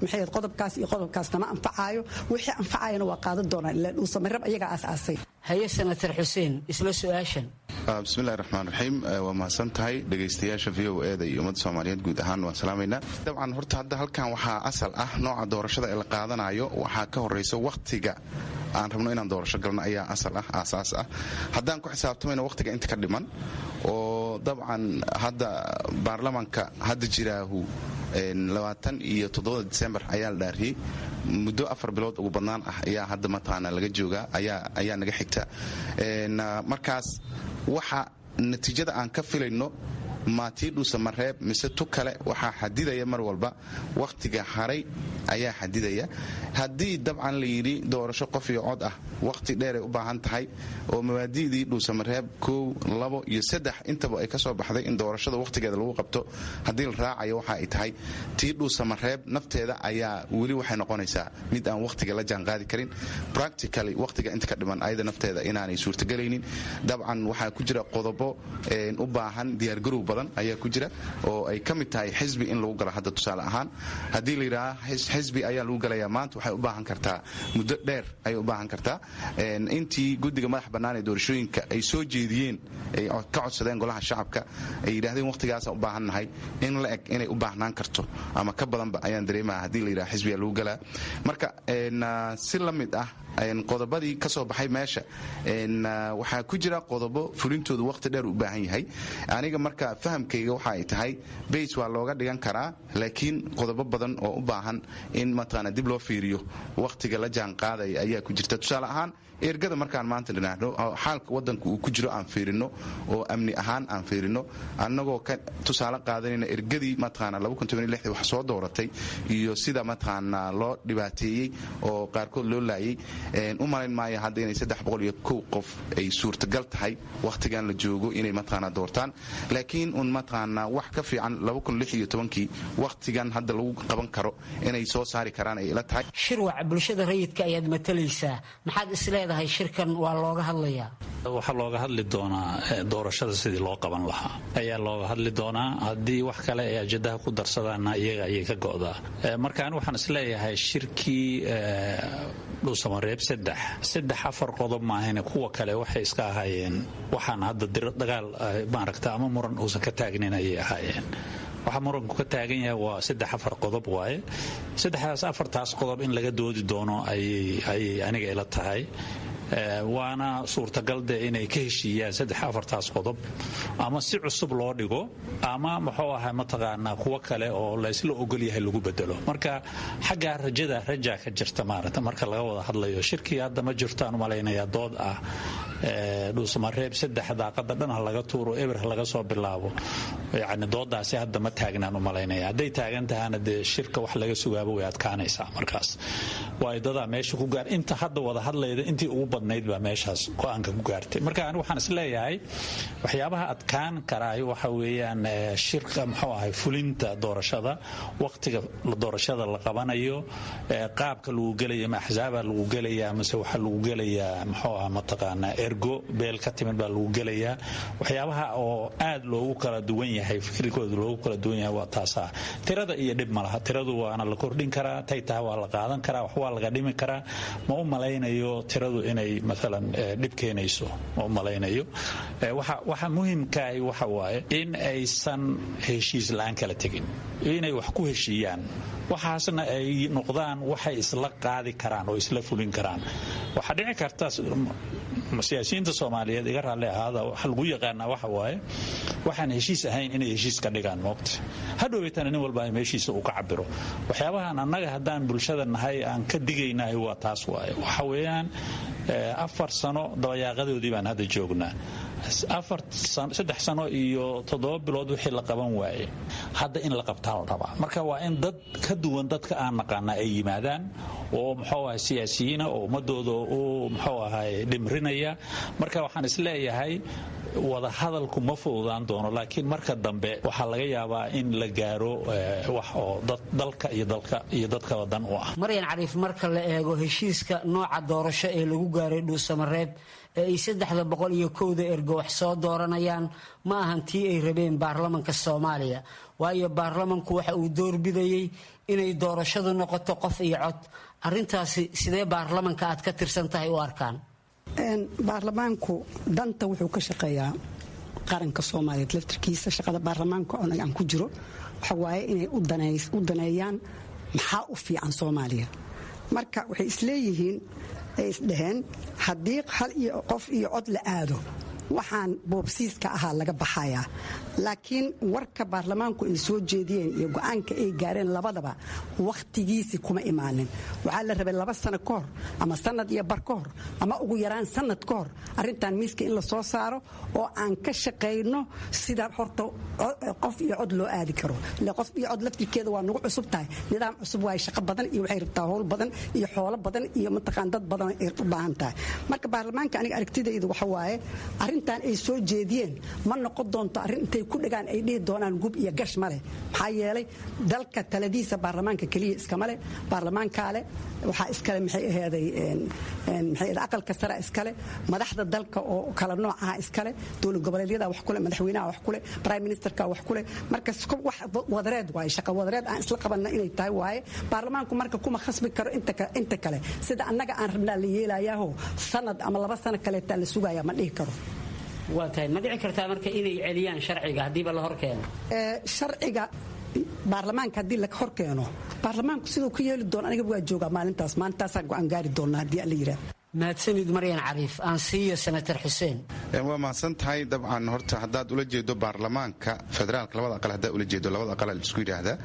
maxay qodobkaas iyo qodobkaas nama anfacaayo. Wixii anfacayana waa qaadan doonaan, ilaa Dhuusamareeb ayagaa aas-aasay. Haye, Senator Xuseen, isla su-aashan. Bismillahi raxmaan raxiim. Waa mahadsan tahay. Dhegaystayaasha VOA da iyo ummadda Soomaaliyeed guud ahaan waan salaamaynaa. Dabcan horta hadda halkan waxaa asal ah nooca doorashada ee la qaadanayo. Waxaa ka horeyso wakhtiga aan rabno inaan doorasho galno ayaa asal ah, aasaas ah. Haddaan ku xisaabtamayno wakhtiga inta ka dhiman, oo dabcan hadda baarlamanka hadda jiraahu 27 Disembar ayaa la dhaariyey, muddo 4 bilood ugu badnaan ah ayaa hadda mataqaana laga joogaa ayaa naga xigta. Markaas waxa natiijada aan ka filayno, maatii Dhuusamareeb mise tu kale, waxaa xadidaya mar walba wakhtiga haray ayaa xadidaya. Haddii dabcan la yidhi doorasho qof iyo cod ah wakhti dheeray u baahan tahay, oo mabaadi'dii Dhuusamareeb 1, 2 iyo 3 intaba ay ka soo baxday in doorashada wakhtigeeda lagu qabto, haddii la raacayo waxa ay tahay tii Dhuusamareeb nafteeda ayaa weli waxay noqonaysaa mid aan wakhtiga la jaanqaadi karin, practically wakhtiga inta ka dhiman ayada nafteeda inaanay suurtagelaynin. Dabcan waxaa ku jira qodobo u baahan diyaargarow badan ayaa ku jira, oo ay ka mid tahay xisbi in lagu galo. Hadda tusaale ahaan haddii la yidhaaha xisbi ayaa lagu galayaa maanta, waxay u baahan kartaa muddo dheer ayay u baahan kartaa. Intii guddiga madax bannaan ee doorashooyinka ay soo jeediyeen, ay ka codsadeen golaha shacabka, ay yidhahdeen waqtigaasaan u baahannahay, in la eg inay u baahnaan karto ama ka badanba ayaan dareemaha haddii la yidhaha xisbigaa lagu galaa. Marka si la mid ah qodobadii ka soo baxay meesha waxaa ku jira qodobo fulintoodu waqti dheer u baahan yahay. Aniga marka fahamkayga waxa ay tahay base waa looga dhigan karaa, laakiin qodobo badan oo u baahan in mataqaana dib loo fiiriyo waqtiga la jaan qaadaya ayaa ku jirta. Tusaale ahaan ergada markaan maanta dhinaahno, xaalka wadanka uu ku jiro aan fiirino, oo amni ahaan aan fiirino, annagoo ka tusaale qaadanayna ergadii mataqaana wax soo dooratay iyo sida mataqaana loo dhibaateeyey oo qaarkood loo laayay, u malayn maayo hadda inay 301 qof ay suurtagal tahay wakhtigan la joogo inay mataqaana doortaan. Laakiin un mataqaana wax ka fiican kii wakhtigan hadda lagu qaban karo inay soo saari karaan ay ila tahay. Shirwac, bulshada rayidka ayaad matalaysaa, maxaad isleedahay shirkan waa looga hadlayaa? Waxaa looga hadli doonaa doorashada sidii loo qaban lahaa ayaa looga hadli doonaa. Haddii wax kale ay ajadaha ku darsadaanna iyaga ayay ka go'daa. Marka ani waxaan isleeyahay shirkii Dhuusamareeb saddex saddex afar qodob maahane, kuwa kale waxay iska ahaayeen waxaan hadda dagaal maaragta ama muran uusan ka taagnayn ayay ahaayeen. Waxaa muranku ka taagan yahay waa saddex afar qodob waaye. Saddexdaas afartaas qodob in laga doodi doono ayay aniga ila tahay. Waana suurtagal dee inay ka heshiiyaan saddex afartaas qodob, ama si cusub loo dhigo, ama muxuu ahaa mataqaanaa kuwo kale oo la isla ogol yahay lagu bedelo. Marka xaggaa rajada rajaa ka jirta maaragta marka laga wada hadlayo shirkii hadda ma jirto aan u malaynayaa dood ah Dhuusamareeb saddex daaqada dhan ha laga tuuro, eber ha laga soo bilaabo. Yacni doodaasi hadda ma taagnaan u malaynaya. Hadday taagan tahana dee shirka wax laga sugaaba way adkaanaysaa markaas, waayo dadaa meesha ku gaar inta hadda wada hadlayda intii ugu badnayd baa meeshaas go-aanka ku gaartay. Marka anigu waxaan isleeyahay waxyaabaha adkaan karaayo waxa weeyaan shirka muxuu ahay fulinta doorashada, waqtiga doorashada la qabanayo, qaabka lagu gelaya, ma axsaaba lagu gelayaa mase waxaa lagu gelayaa muxuu aha mataqaanaa ergo beel ka timid baa lagu gelayaa. Waxyaabaha oo aad loogu kala duwan yahay, fikirkooda loogu kala duwan yahay waa taasaa. Tirada iyo dhib ma laha, tiradu waana la kordhin karaa, tay taha waa la qaadan karaa, wax waa laga dhimi karaa. Ma u malaynayo tiradu inay maalan dhib keenayso, ma u malaynayo. Waxa muhimkaahi waxa waaye in aysan heshiis la-aan kala tegin, inay wax ku heshiiyaan, waxaasna ay noqdaan waxay isla qaadi karaan oo isla fulin karaan. Waxaa dhici karta siyaasiyiinta Soomaaliyeed, iga raalli ahaada, waxa lagu yaqaanaa waxa waaye waxaan heshiis ahayn inay heshiis ka dhigaan moogta, hadhoweytana nin walba meeshiisa uu ka cabiro. Waxyaabahan annaga haddaan bulshada nahay aan ka digaynahay waa taas waaye. Waxa weeyaan 4 sano dabayaaqadoodii baan hadda joognaa. 3 sano iyo 7 bilood wixii la qaban waaye hadda in la qabtaa la rabaa. Marka waa in dad ka duwan dadka aan naqaana ay yimaadaan oo muxuu ahay siyaasiyiina oo ummadooda u muxuu ahay dhimrinaya. Marka waxaan isleeyahay wadahadalku ma fududaan doono, laakiin marka dambe waxaa laga yaabaa in la gaaro wax oo dalka iyo dalka iyo dadkaba dan u ah. Maryan Cariif, marka la eego heshiiska nooca doorasho ee lagu gaaray Dhuusamareeb ee ay 301 ergo wax soo dooranayaan, ma ahan tii ay rabeen baarlamanka Soomaaliya, waayo baarlamanku waxa uu doorbidayey inay doorashadu noqoto qof iyo cod. Arrintaasi sidee baarlamanka aad ka tirsan tahay u arkaan? Baarlamaanku danta wuxuu ka shaqeeyaa qaranka Soomaaliyeed laftirkiisa. Shaqada baarlamaanka onaga aan ku jiro waxa waaye inay u daneeyaan maxaa u fiican Soomaaliya. Marka waxay isleeyihiin ay isdhaheen haddii hal iyo qof iyo cod la aado waxaan boobsiiska ahaa laga baxayaa. Laakiin warka baarlamaanku ay soo jeediyeen iyo go-aanka ay gaareen labadaba wakhtigiisi kuma imaanin. Waxaa la rabay 2 sano ka hor ama sanad iyo bar ka hor ama ugu yaraan sanad ka hor arrintan miiska in la soo saaro oo aan ka shaqayno sida horta qof iyo cod loo aadi karo. Ile qof iyo cod laftirkeeda waa nagu cusub tahay, nidaam cusub waaye, shaqo badan iyo waxay rabtaa howl badan iyo xoolo badan iyo mataqaan dad badan ay u baahan tahay. Marka baarlamaanka aniga aragtidaydu waxa waaye arrintan ay soo jeediyeen ma noqon doonto arrin intay ku dhagaan ay dhihi doonaan gub iyo gash ma leh. Maxaa yeelay dalka taladiisa baarlamaanka keliya iskama leh, baarlamaankaa leh, waxaa iskale maxay aheeday maxay aqalka sare iskale, madaxda dalka oo kala nooc ah iskale, dowlad goboleedyada wax kule, madaxweynaha wax kule, prime ministerka wax kule. Marka wax wadareed waaye, shaqa wadareed aan isla qabanna inay tahay waaye. Baarlamaanku marka kuma khasbi karo inta kale sida annaga aan rabnaa la yeelayaaho sanad ama 2 sano kaleetaa la sugayaa ma dhihi karo. Waa tahay, ma dhici kartaa marka inay celiyaan sharciga haddiiba la hor keeno? Sharciga baarlamaanka haddii la hor keeno baarlamaanku siduu ku yeeli doono aniga waa joogaa maalintaasaan go-aan gaari doonaa haddii alla yidhaah. Mahadsanid Maryan Cariif. Aan siiyo Senator Xuseen. Waa mahadsan tahay. Dabcan horta haddaad ula jeedo baarlamaanka federaalka labada aqal, haddaad ula jeedo labada aqal la isku yidhaahdaa,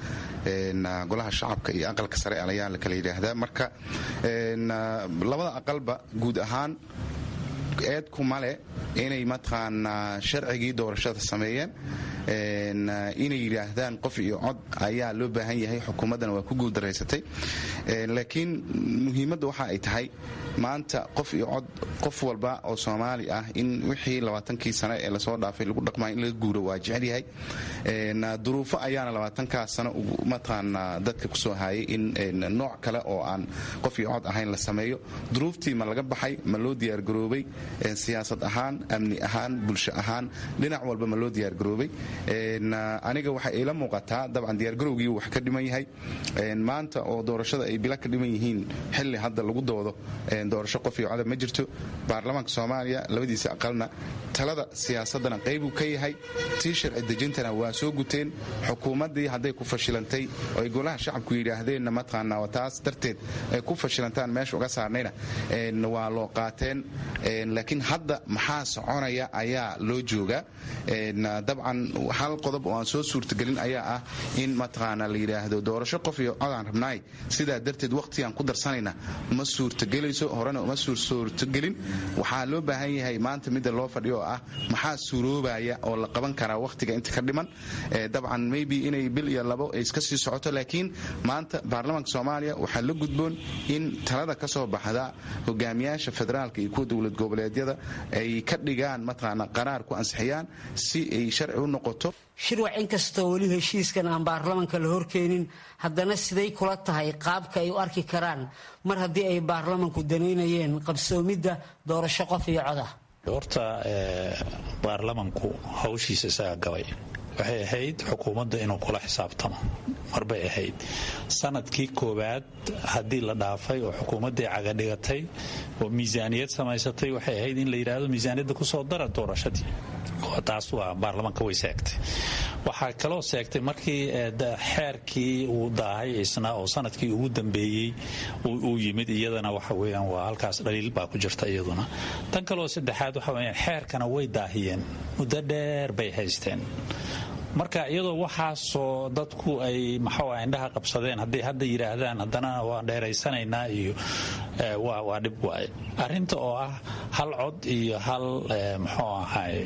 golaha shacabka iyo aqalka sare ayaa la kala yidhaahdaa. Marka labada aqalba guud ahaan eed kuma leh inay mataqaanaa sharcigii doorashada sameeyeen, inay yidhaahdaan qof iyo cod ayaa loo baahan yahay, xukuumaddana waa ku guuldaraysatay. Laakiin muhiimadda waxa ay tahay maanta qof iyo cod qof walba oo Soomaali ah in wixii 20kii sano ee lasoo dhaafay lagu dhaqmayo in laga guuro waa jecel yahay. Duruufo ayaana 20kaas sano mataqaanaa dadka kusoo haayay in nooc kale oo aan qof iyo cod ahayn la sameeyo. Duruuftii ma laga baxay? Ma loo diyaargaroobay siyaasad ahaan, amni ahaan, bulsho ahaan, dhinac walba ma loo diyaargaroobay? Aniga waxay ila muuqataa dabcan diyaargarowgii wax ka dhiman yahay maanta oo doorashada ay bila ka dhiman yihiin. Xilli hadda lagu doodo doorasho qof iyo codab ma jirto. Baarlamaanka Soomaaliya labadiisa aqalna talada siyaasadana qaybuu ka yahay, tii sharci dejintana waa soo guteen. Xukuumaddii hadday ku fashilantay oo ay golaha shacabku yidhaahdeenna mataqaanaa waa taas darteed ay ku fashilantaan meesha uga saarnayna waa loo qaateen. Laakiin hadda maxaa soconaya ayaa loo joogaa. Dabcan hal qodob oo aan soo suurtagelin ayaa ah in mataqaanaa la yidhaahdo doorasho qof iyo codaan rabnaay, sidaa darteed wakhtigaan ku darsanayna ma suurtagelayso, horena uma suurtagelin. Waxaa loo baahan yahay maanta midda loo fadhiyo oo ah maxaa suuroobaya oo la qaban karaa wakhtiga inta ka dhiman. Dabcan maybe inay bil iyo labo ay iska sii socoto, laakiin maanta baarlamaanka Soomaaliya waxaa la gudboon in talada ka soo baxda hogaamiyaasha federaalka iyo kuwa dowlad goboleedyada ay ka dhigaan mataqaanaa qaraar ku ansixiyaan si ay sharci u noqoto. Shirwac, inkastoo weli heshiiskan aan baarlamanka la horkeenin, haddana siday kula tahay qaabka ay u arki karaan mar haddii ay baarlamanku danaynayeen qabsoomidda doorasho qof iyo cod ah? Horta baarlamanku hawshiisa isaga gabay. Waxay ahayd xukuumadda inuu kula xisaabtamo marbay ahayd sanadkii koowaad haddii la dhaafay oo xukuumaddii cagadhigatay oo miisaaniyad samaysatay, waxay ahayd in la yidhaahdo miisaaniyadda kusoo dara doorashadii. Taas waa baarlamaanka way seegtay. Waxaa kaloo seegtay markii xeerkii uu daahay isna oo sanadkii ugu dambeeyey uu yimid, iyadana waxa weeyaan waa halkaas dhaliil baa ku jirta iyaduna. Tan kaloo saddexaad waxa weeyaan xeerkana way daahiyeen, muddo dheer bay haysteen. Marka iyadoo waxaasoo dadku ay maxuu indhaha qabsadeen, hadday hadda yidhaahdaan haddana waan dheeraysanaynaa iyo waa dhib waaye. Arrinta oo ah hal cod iyo hal muxuu ahay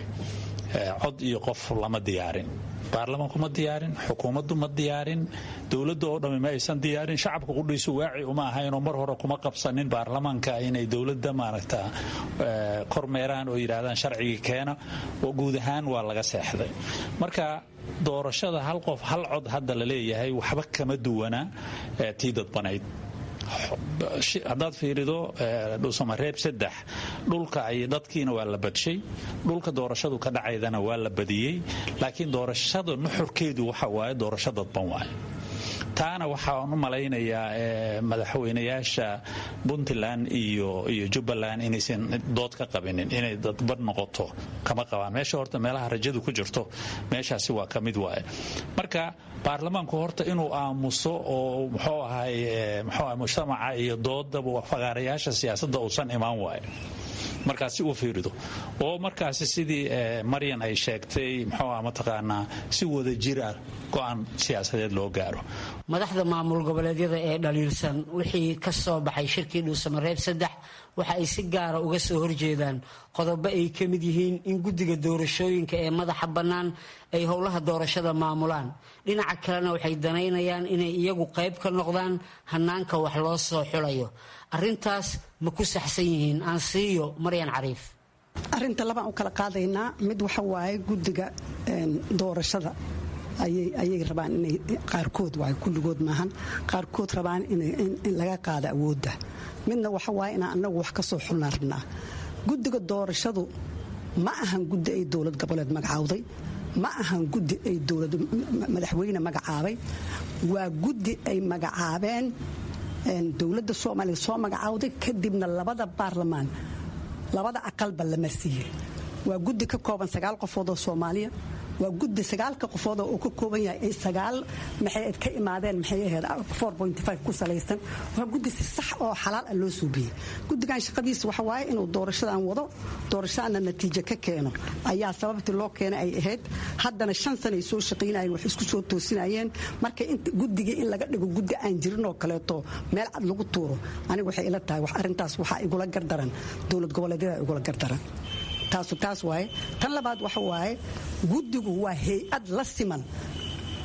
cod iyo qof lama diyaarin, baarlamaanku ma diyaarin, xukuumaddu ma diyaarin, dowladda oo dhammi ma aysan diyaarin, shacabka qudhiisu waaci uma ahaynoo mar hore kuma qabsanin baarlamaanka inay dowladda maaragta kormeeraan oo yidhaahdaan sharcigii keena. Guud ahaan waa laga seexday. Marka doorashada hal qof hal cod hadda la leeyahay waxba kama duwana tii dadbanayd. Haddaad fiirido Dhuusamareeb 3, dhulka ay dadkiina waa la badshay, dhulka doorashadu ka dhacaydana waa la badiyey, laakiin doorashada nuxurkeedu waxa waaye doorasho dadban waaye. Taana waxaan u malaynayaa madaxweynayaasha Puntland iyo Jubbaland inaysan dood ka qabinin inay dadban noqoto, kama qabaan. Meesha horta meelaha rajadu ku jirto meeshaasi waa ka mid waaye. Marka baarlamaanku horta inuu aamuso oo muxuu ahay mujtamaca iyo doodaba fagaarayaasha siyaasadda uusan imaan waaye, markaasi uu fiirido oo markaasi sidii Maryan ay sheegtay, muxuu ah mataqaanaa, si wada jir ah go'aan siyaasadeed loo gaaro. Madaxda maamul goboleedyada ee dhaliilsan wixii ka soo baxay shirkii Dhuusamareeb 3 waxa ay si gaara uga soo horjeedaan qodobo ay ka mid yihiin in guddiga doorashooyinka ee madaxa bannaan ay howlaha doorashada maamulaan. Dhinaca kalena waxay danaynayaan inay iyagu qayb ka noqdaan hannaanka wax loo soo xulayo. Arrintaas ma ku saxsan yihiin? Aan siiyo Maryan Cariif. Arrinta labaan u kala qaadaynaa. Mid waxa waaye guddiga doorashada ayay rabaan inay qaarkood, waay kulligood maahan, qaarkood rabaan in laga qaado awoodda. Midna waxa waaye inaan annagu wax ka soo xulnaan rabnaa. Guddiga doorashadu ma ahan guddi ay dowlad goboleed magacaawday, ma ahan guddi ay dowlad madaxweyne magacaabay. Waa guddi ay magacaabeen dowladda Soomaaliya soo magacaawday, kadibna labada baarlamaan, labada aqalba lama siiyey. Waa guddi ka kooban 9 qofood oo Soomaaliya. Waa guddi 9-ka qofood oo ka kooban yahay ay 9 maxay ka imaadeen, maxay ahayd, 4.5 ku salaysan. Waa guddi si sax oo xalaal ah loo suubiyey. Guddigan shaqadiisa waxa waaye inuu doorashadan wado, doorashadana natiijo ka keeno ayaa sababtii loo keenay ay ahayd. Haddana 5 sano ay soo shaqaynayeen, wax isku soo toosinayeen. Marka guddigii in laga dhigo guddi aan jirin oo kaleeto meel cad lagu tuuro, anigu waxay ila tahay wax arrintaas waxaa igula gardaran dowlad goboleedyada igula gardaran. Taasu taas waaye. Tan labaad waxa waaye guddigu waa hay-ad la siman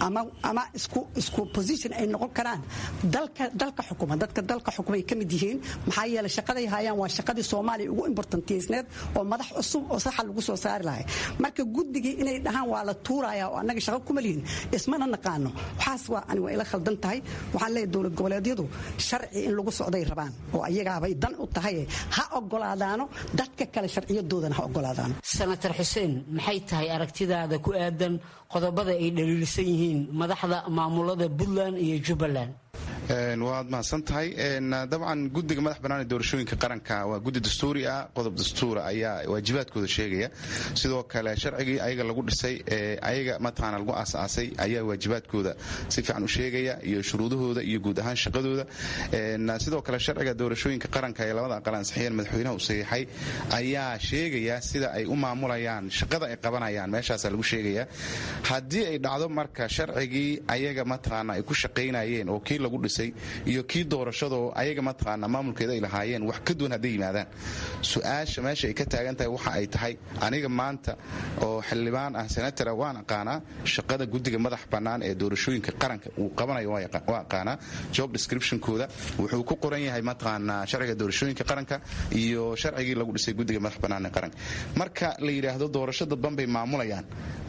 ama isku position ay noqon karaan dalka xukuma, dadka dalka xukumay ka mid yihiin. Maxaa yeelay shaqaday hayaan waa shaqadii Soomaaliya ugu importantiyeysneed oo madax cusub oo saxa lagu soo saari lahay. Marka guddigii inay dhahaan waa la tuurayaa oo annaga shaqo kuma lihin, ismana naqaano, waxaas waa ani waa ila khaldan tahay. Waxaan leeyahay dowlad goboleedyadu sharci in lagu socday rabaan oo ayagaabay dan u tahay, ha ogolaadaano dadka kale sharciyadoodana ha ogolaadaano. Senator Xuseen, maxay tahay aragtidaada ku aadan qodobada ay dhaliilsan yihiin madaxda maamulada Puntland iyo Jubbaland? Waad mahadsan tahay. Dabcan guddiga madax bannaan ee doorashooyinka qaranka waa guddi dastuuri ah, qodob dastuura ayaa waajibaadkooda sheegaya. Sidoo kale sharcigii ayaga lagu dhisay ee ayaga mataqaana lagu aasaasay ayaa waajibaadkooda si fiican u sheegaya iyo shuruudahooda iyo guud ahaan shaqadooda. Sidoo kale sharciga doorashooyinka qaranka ee labada aqal ansixiyeen, madaxweynaha u saxiixay, ayaa sheegaya sida ay u maamulayaan shaqada ay qabanayaan, meeshaasaa lagu sheegaya. Haddii ay dhacdo marka sharcigii ayaga mataqaana ay ku shaqaynayeen oo kii lagu dhisay iyo kii doorashadoo ayaga mataqaana maamulkeeda ay lahaayeen wax ka duwan hadday yimaadaan, su-aasha meesha ay ka taagan tahay waxa ay tahay, aniga maanta oo xildhibaan ah, senatara, waan aqaanaa shaqada guddiga madax bannaan ee doorashooyinka qaranka uu qabanayo, waa aqaanaa job descriptionkooda, wuxuu ku qoran yahay mataqaanaa sharciga doorashooyinka qaranka iyo sharcigii lagu dhisay guddiga madax bannaan ee qaranka. Marka la yidhaahdo doorasho dadban bay maamulayaan,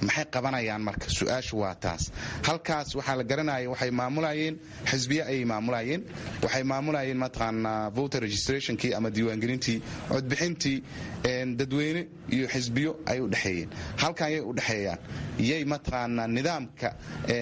maxay qabanayaan? Marka su-aashu waa taas. Halkaas waxaa la garanaya waxay maamulayeen xisbiye ayay maamulayeen, waxay maamulayeen mataqaanaa voter registrationkii ama diiwaangelintii codbixintii dadweyne iyo xisbiyo ay u dhexeeyeen. Halkan yay u dhexeeyaan, yay mataqaanaa nidaamka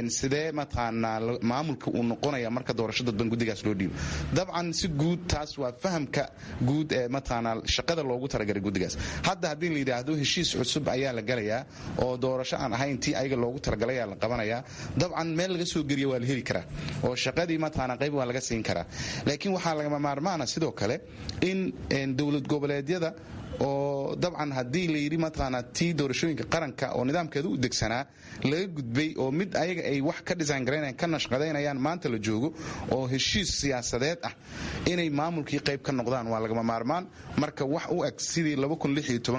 sidee mataqaanaa maamulka uu noqonaya marka doorasho dadban guddigaas loo dhiibo? Dabcan si guud taas waa fahamka guud ee mataqaanaa shaqada loogu talagalay guddigaas. Hadda haddii la yidhaahdo heshiis cusub ayaa la galayaa oo doorasho aan ahayn tii ayaga loogu talagalay ayaa la qabanayaa, dabcan meel laga soo geliya waa la heli karaa oo shaqadii mataqaanaa qayb waa laga siin karaa. Laakiin waxaa lagama maarmaana sidoo kale in dowlad goboleedyada Oo dabcan haddii la yidhi mataqaanaa tii doorashooyinka qaranka oo nidaamkeeda u degsanaa laga gudbay oo mid ayaga ay wax ka design garaynayaan, ka nashqadaynayaan maanta la joogo oo heshiis siyaasadeed ah, inay maamulkii qayb ka noqdaan waa lagama maarmaan. Marka wax u eg sidii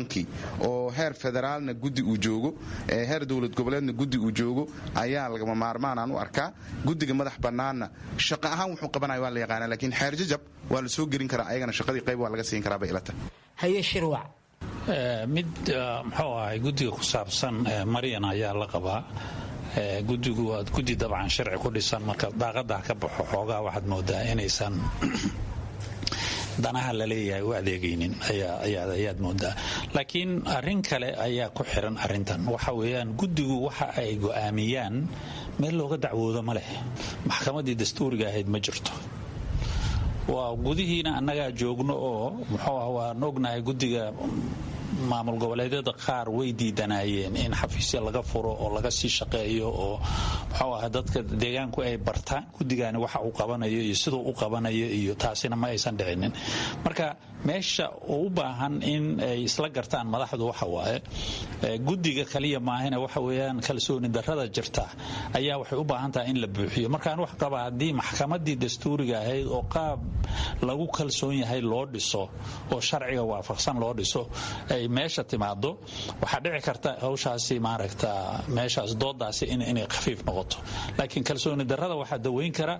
kii oo heer federaalna guddi uu joogo, heer dowlad goboleedna guddi uu joogo ayaa lagama maarmaan aan u arkaa. Guddiga madax bannaanna shaqo ahaan wuxuu qabanaya waa la yaqaanaa, laakiin xeer jajab waa la soo gelin karaa, ayagana shaqadii qayb waa laga siin karaa bay ilata. Haye Shirwac. Mid muxuu ahay guddiga ku saabsan, Maryan ayaa la qabaa. Guddigu waa guddi dabcan sharci ku dhisan. Marka daaqadah ka baxo xoogaa waxaad moodaa inaysan danaha la leeyahay u adeegaynin ayaad moodaa. Laakiin arrin kale ayaa ku xiran arrintan, waxa weeyaan guddigu waxa ay go'aamiyaan meel looga dacwoodo ma leh. Maxkamaddii dastuuriga ahayd ma jirto. Waa gudihiina annagaa joogno oo muxuu ah waan ognahay, guddiga maamul goboleedyada qaar way diidanaayeen in xafiisya laga furo oo laga sii shaqeeyo oo muxuu ah dadka deegaanku ay bartaan guddigaani waxa uu qabanayo iyo siduu u qabanayo, iyo taasina ma aysan dhicinin. Marka meesha u baahan in ay isla gartaan madaxdu waxa waaye guddiga kaliya maahina, waxa weeyaan kalsooni darrada jirta ayaa waxay u baahan tahay in la buuxiyo. Markaan wax qabaa, haddii maxkamaddii dastuuriga ahayd oo qaab lagu kalsoon yahay loo dhiso oo sharciga waafaqsan loo dhiso ay meesha timaado, waxaa dhici karta hawshaasi maaragta meeshaas doodaasi inay khafiif noqoto. Laakiin kalsooni darrada waxaa daweyn kara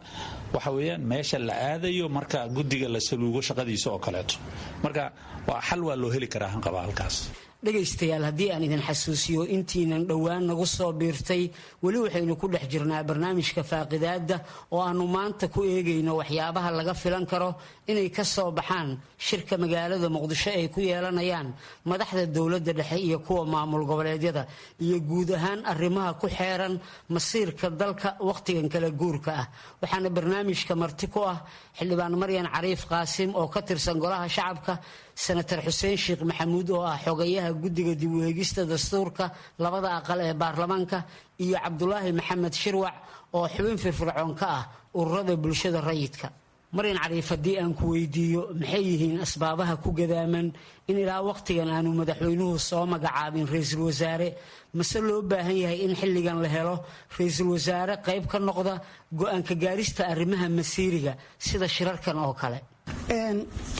waxa weeyaan meesha la aadayo marka guddiga la saluugo shaqadiisa oo kaleeto. Marka waa xal waa loo heli karaa hanqaba halkaas. Dhegaystayaal, haddii aan idin xasuusiyo intiinan dhowaan nagu soo biirtay, weli waxaynu ku dhex jirnaa barnaamijka faaqidaadda oo aannu maanta ku eegayno waxyaabaha laga filan karo inay ka soo baxaan shirka magaalada Muqdisho ay ku yeelanayaan madaxda dowladda dhexe iyo kuwa maamul goboleedyada, iyo guud ahaan arrimaha ku xeeran masiirka dalka wakhtigan kala guurka ah. Waxaana barnaamijka marti ku ah Xildhibaan Maryan Cariif Qaasim oo ka tirsan Golaha Shacabka, Senatar Xuseen Sheekh Maxamuud oo ah xogayaha guddiga dib u eegista dastuurka labada aqal ee baarlamaanka, iyo Cabdulaahi Maxamed Shirwac oo xubin firfircoon ka ah ururada bulshada rayidka. Maryan Cariif, haddii aan ku weydiiyo, maxay yihiin asbaabaha ku gadaaman in ilaa wakhtigan aanu madaxweynuhu soo magacaabin ra-iisul wasaare? Mase loo baahan yahay in xilligan la helo ra-iisul wasaare qayb ka noqda go-aanka gaarista arrimaha masiiriga sida shirarkan oo kale?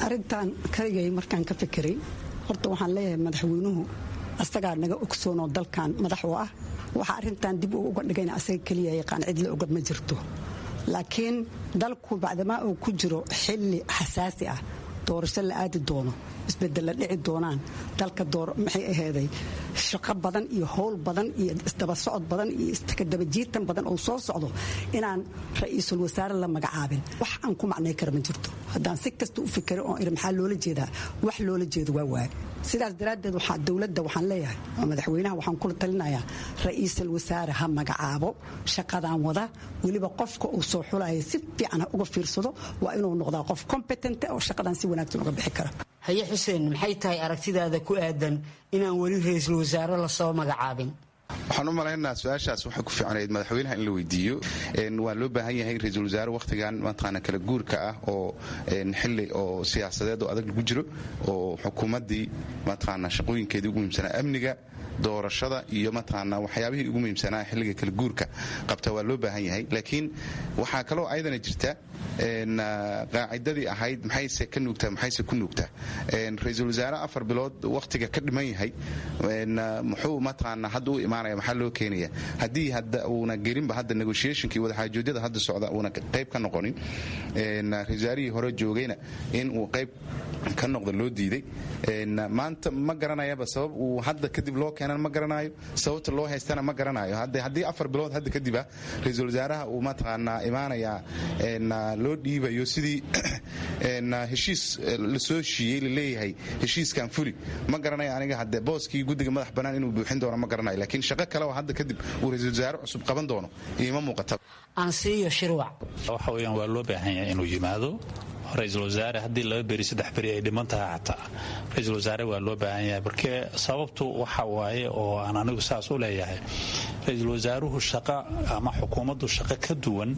Arrintan kaligay markaan ka fikiray, horta waxaan leeyahay madaxweynuhu asagaa naga ogsoonoo dalkan madax u ah. Waxa arrintan dib uu uga dhigayna asaga keliya yaqaan, cid la oga ma jirto. Laakiin dalku bacdamaa uu ku jiro xilli xasaasi ah, doorasho la aadi doono, isbedel la dhici doonaan, dalka maxay aheeday shaqo badan iyo howl badan iyo isdaba socod badan iyo iskadabajiitan badan oo soo socdo, inaan ra-iisul wasaare la magacaabin wax aan ku macnay kara ma jirto. Haddaan si kasta u fikiro oon iri maxaa loola jeedaa, wax loola jeedo waa waaye. Sidaas daraaddeed waxaa dowladda waxaan leeyahay oo madaxweynaha waxaan kula talinayaa, ra-iisul wasaare ha magacaabo shaqadan wada. Weliba qofka uu soo xulaya si fiican ha uga fiirsado, waa inuu noqdaa qof competent oo shaqadan si wanaagsan uga bixi kara. Haye Xuseen, maxay tahay aragtidaada ku aadan inaan weli ra-iisul wasaare lasoo magacaabin? Waxaan u malaynayaa su-aashaas waxaa ku fiicnayd madaxweynaha in la weydiiyo. Waa loo baahan yahay ra-iisul wasaare wakhtigan mataqaana kala guurka ah oo xilli oo siyaasadeed oo adag lagu jiro oo xukuumaddii mataqaana shaqooyinkeedii ugu muhiimsanaa, amniga, doorashada iyo mataqaana waxyaabihii ugu muhiimsanaa xilliga kala guurka qabta, waa loo baahan yahay. Laakiin waxaa kaloo ayadana jirta qaacidadii ahayd maxayse ka nuugtaa, maxayse ku nuugtaa. Ra-iisul wasaare 4 bilood wakhtiga ka dhiman yahay muxuu mataqaana hadda u imaanaya? Maxaa loo keenaya haddii hadda uuna gelinba hadda negotiationkii, wadaxaajoodyada hadda socda uuna qayb ka noqonin, ra-isul wasaarihii hore joogayna in uu qayb ka noqdo loo diiday? Maanta ma garanayaba sabab uu hadda kadib loo keenan, ma garanayo sababta loo haystana, ma garanayo. Haddii 4 bilood hadda kadib ah ra-iisul wasaaraha uu mataqaanaa imaanayaa loo dhiibayo sidii heshiis lasoo heshiiyey laleeyahay heshiiskan fuli, ma garanayo aniga hadde booskii guddiga madax bannaan inuu buuxin doono ma garanayo. Laakiin shaqo kale oo hadda kadib uu ra-iisul wasaare cusub qaban doono iima muuqata. Ansiiyo Shirwac. Waxa weeyaan waa loo baahan yahay inuu yimaado. Ra-iisul wasaare haddii 2 beri 3 beri ay dhiman tahay, xataa ra-iisul wasaare waa loo baahan yahay. Markee sababtu waxa waaye oo aan anigu saas u leeyahay, ra-iisul wasaaruhu shaqa ama xukuumaddu shaqo ka duwan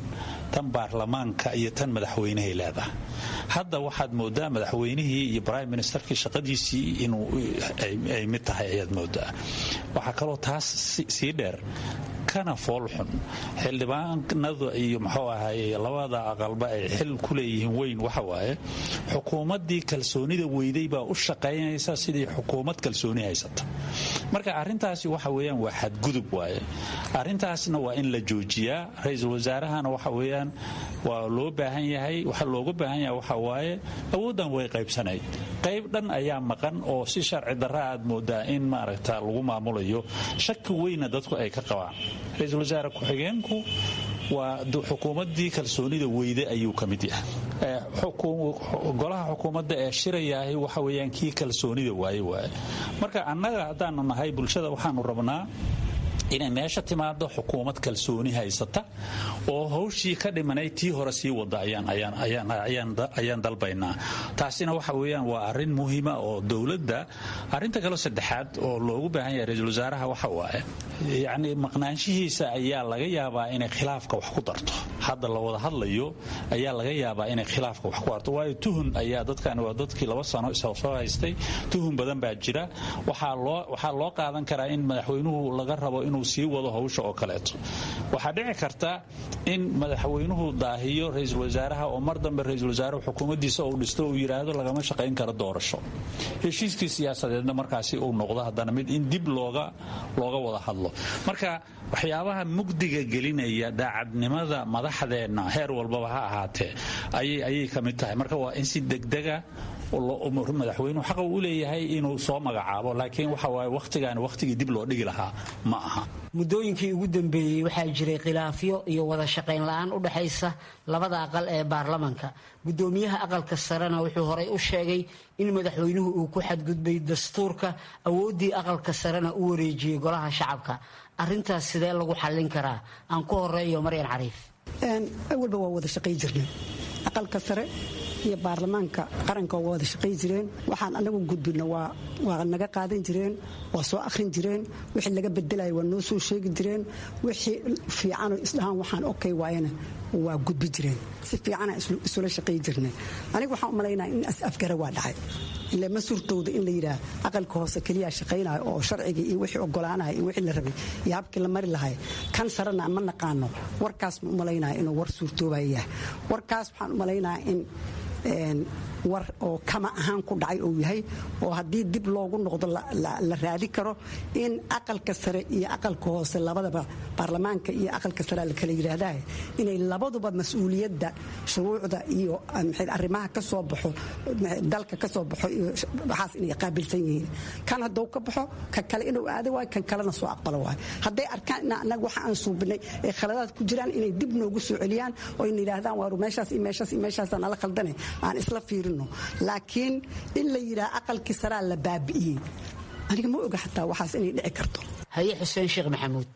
tan baarlamaanka iyo tan madaxweynahay leedahay. Hadda waxaad moodaa madaxweynihii iyo prime ministerkii shaqadiisii inuu ay mid tahay ayaad moodaa. Waxaa kaloo taas sii dheer kana foolxun, xildhibaanadu iyo muxuu ahaye labada aqalba ay xil ku leeyihiin weyn, waxa waaye xukuumaddii kalsoonida weyday baa u shaqaynaysa sidii xukuumad kalsooni haysata. Marka arrintaasi waxa weeyaan waa xadgudub waaye, arrintaasna waa in la joojiyaa. Ra-iisul wasaarahana waxa weeyaan waa loo baahan yahay. Waxa looga baahan yahay waxa waaye awooddan way qaybsanayd, qayb dhan ayaa maqan oo si sharci darra aad moodaa in maaragta lagu maamulayo, shaki weyna dadku ay ka qabaan. Ra-iisul wasaare ku-xigeenku waa xukuumaddii kalsoonida weyde ayuu ka mid yahay. Golaha xukuumadda ee shirayaahi waxa weeyaan kii kalsoonida waaye waaye. Marka annaga haddaanu nahay bulshada, waxaanu rabnaa inay meesha timaado xukuumad kalsooni haysata oo hawshii ka dhimanay tii hore sii wada ayaan dalbaynaa. Taasina waxa weeyaan waa arrin muhiima oo dowladda. Arrinta kaleo saddexaad oo loogu baahan yahay ra-iisul wasaaraha waxa waaye, yacni maqnaanshihiisa ayaa laga yaabaa inay khilaafka wax ku darto. Hadda la wada hadlayo ayaa laga yaabaa inay khilaafka wax ku darto, waayo tuhun ayaa dadkani waa dadkii 2 sano soo haystay, tuhun badan baa jira. Waxaa loo qaadan karaa in madaxweynuhu laga rabo inuu sii wado hawsha oo kaleeto. Waxaa dhici karta in madaxweynuhu daahiyo ra-iisul wasaaraha oo mar dambe ra-iisul wasaaruhu xukuumaddiisa uu dhisto uu yidhaahdo lagama shaqayn karo doorasho, heshiiskii siyaasadeedna markaasi uu noqdo haddana mid in dib looga wada hadlo. Marka waxyaabaha mugdiga gelinaya daacadnimada madaxdeenna heer walbaba ha ahaatee ayay ka mid tahay. Marka waa in si degdega madaxweynuhu xaqa u leeyahay inuu soo magacaabo, laakiin waxa waaye wakhtigaan wakhtigii dib loo dhigi lahaa ma aha. Muddooyinkii ugu dambeeyey waxaa jiray khilaafyo iyo wada shaqayn la-aan u dhexaysa labada aqal ee baarlamanka. Guddoomiyaha aqalka sarena wuxuu horey u sheegay in madaxweynuhu uu ku xadgudbay dastuurka, awooddii aqalka sarena u wareejiyey golaha shacabka. Arrintaas sidee lagu xallin karaa? Aan ku horeeyo Maryan Cariif. Awalba waa wada shaqay jirnay, aqalka sare iyo baarlamaanka qaranka waa wada shaqay jireen. Waxaan anagu gudbino waa naga qaadan jireen, waa soo akhrin jireen, wixii laga bedelaya waa noo soo sheegi jireen, wixii fiicanoo isdhahaan waxaan okay waayana waa gudbi jireen. Si fiicana isula shaqay jirnay. Aniga waxaan u malaynaya in is-afgara waa dhacay. Ile ma suurtowda in la yidhaah aqalka hoose keliya shaqaynayo oo sharcigii iyo wixii ogolaanaya iyo wixii la rabay iyo habkii la mari lahay, kan sarena ma naqaano. Warkaas ma u malaynaya inuu war suurtoobaya yahay. Warkaas waxaan u malaynayaa in war oo kama ahaan ku dhacay uu yahay, oo haddii dib loogu noqdo la raadi karo in aqalka sare iyo aqalka hoose labadaba, baarlamaanka iyo aqalka sare la kala yidhaahdaa, inay labaduba mas-uuliyadda shuruucda iyo arrimaha ka soo baxo dalka ka soo baxo iyo waxaas inay qaabilsan yihiin. Kan hadduu ka baxo ka kale inuu aado waayo, kan kalena soo aqbalo waayo. Hadday arkaan in annaga waxa aan suubinay ay khaladaad ku jiraan, inay dib noogu soo celiyaan oo ina yidhaahdaan waaru meeshaas iyo meeshaas iyo meeshaasaan nala khaldane aan isla fiirino. Laakiin in la yidhaha aqalkii saraa la baabi'iyey, aniga ma oga xataa waxaas inay dhici karto. Haye Xuseen Sheekh Maxamuud.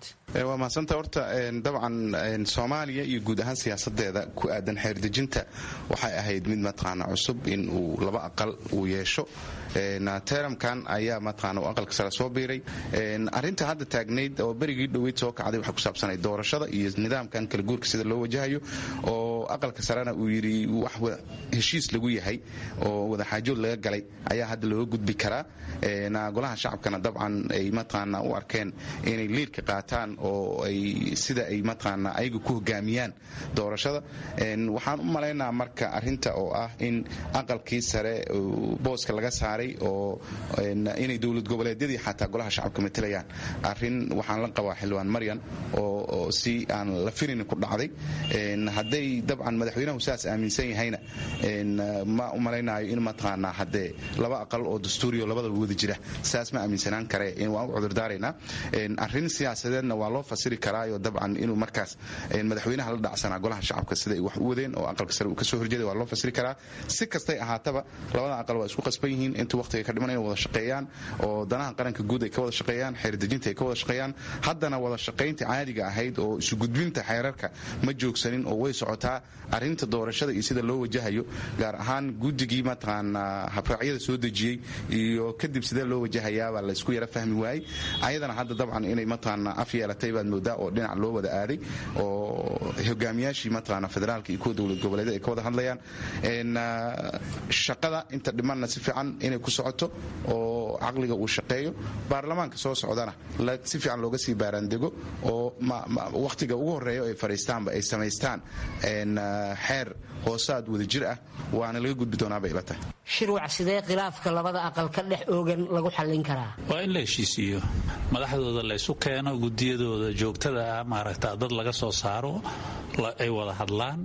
Waa mahadsanta. Horta dabcan Soomaaliya iyo guud ahaan siyaasadeeda ku aadan xeerdejinta waxay ahayd mid mataqaana cusub in uu laba aqal uu yeesho. Teramkan ayaa mataqaana uu aqalka sare soo biiray. Arrinta hadda taagnayd oo berigii dhoweyd soo kacday waxay ku saabsanayd doorashada iyo nidaamkan kala guurka sida loo wajahayo, oo aqalka sarena uu yidhi wax heshiis lagu yahay oo wadaxaajood laga galay ayaa hadda looga gudbi karaa. Golaha shacabkana dabcan ay mataqaana u arkeen inay liidka qaataan oo ay sida ay mataqaana ayaga ku hogaamiyaan doorashada. Waxaan u malaynaa marka arrinta oo ah in aqalkii sare booska laga saaray oo inay dowlad goboleedyadii xataa golaha shacabka matelayaan, arrin waxaan la qabaa xildhibaan Maryan oo si aan la filin ku dhacday. Hadday dabcan madaxweynahu saas aaminsan yahayna, ma u malaynayo in mataqaanaa haddee laba aqal oo dastuuriyo labadaba wada jira saas ma aaminsanaan kare. Waan u cudurdaaraynaa. Arrin siyaasadeedna waa loo fasiri karaayo, dabcan inuu markaas madaxweynaha la dhacsanaa golaha shacabka sida ay wax u wadeen oo aqalka sare uu kasoo horjeeday waa loo fasiri karaa. Si kastay ahaataba, labada aqal waa isku qasban yihiin inta waqtiga ka dhiman inay wada shaqeeyaan oo danaha qaranka guud ay ka wada shaqeeyaan, xeerdejinta ay ka wada shaqeeyaan. Haddana wada shaqaynta caadiga ahayd oo isu gudbinta xeerarka ma joogsanin oo way socotaa. Arrinta doorashada iyo sida loo wajahayo, gaar ahaan guddigii mataqaanaa habraacyada soo dejiyey iyo kadib sidee loo wajahayaabaa laysku yara fahmi waayey. Ayadana hadda dabcan inay mataqaanaa af yeelatay baad moodaa, oo dhinac loo wada aaday, oo hogaamiyaashii mataqaanaa federaalka iyo kuwa dowlad goboleedyada ay ka wada hadlayaan. Shaqada inta dhimanna si fiican inay ku socoto oo caqliga uu shaqeeyo, baarlamaanka soo socdana si fiican looga sii baaraandego, oo wakhtiga ugu horeeya ay fadhiistaanba ay samaystaan xeer hoosaad wadajir ah, waana laga gudbi doonaa bay ila tahay. Shirwac, sidee khilaafka labada aqal ka dhex oogan lagu xallin karaa? Waa in la heshiisiiyo, madaxdooda laysu keeno, gudiyadooda joogtada ah maaragta dad laga soo saaro, ay wada hadlaan.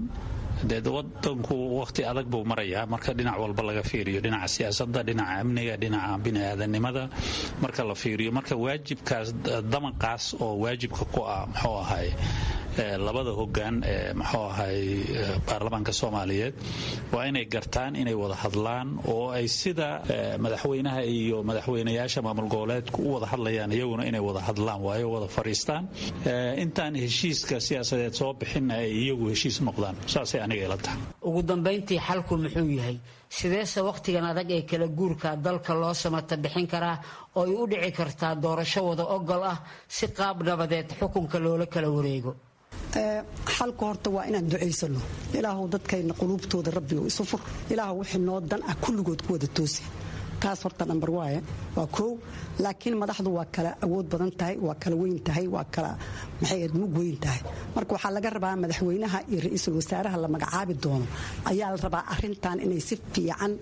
Dee wadanku wakhti adag buu marayaa marka dhinac walba laga fiiriyo, dhinaca siyaasadda, dhinaca amniga, dhinaca biniaadanimada marka la fiiriyo. Marka waajibkaas damaqaas oo waajibka ku ah muxuu ahay labada hogaan ee muxuu ahay baarlamaanka Soomaaliyeed waa inay gartaan inay wada hadlaan, oo ay sida madaxweynaha iyo madaxweynayaasha maamul goboleedku u wada hadlayaan iyaguna inay wada hadlaan waayo, wada fadhiistaan intaan heshiiska siyaasadeed soo bixinna ay iyagu heshiis noqdaan. Saasay aniga ila tahay. Ugu dambayntii, xalku muxuu yahay? Sideese wakhtigan adag ee kala guurka dalka loo samata bixin karaa oo ay u dhici kartaa doorasho wada ogol ah si qaab nabadeed xukunka loola kala wareego? Xalku horta waa inaan ducaysano: Ilaahow dadkayna quluubtooda rabbigo isu fur, Ilaahow wixii noo dan ah kulligood ku wada toosi. Taas horta nambar waaye, waa koow. Laakiin madaxdu waa kala awood badan tahay, waa kala weyn tahay, waa kala maxay mug weyn tahay. Marka waxaa laga rabaa madaxweynaha iyo ra-iisul wasaaraha la magacaabi doono ayaa la rabaa arrintan inay si fiican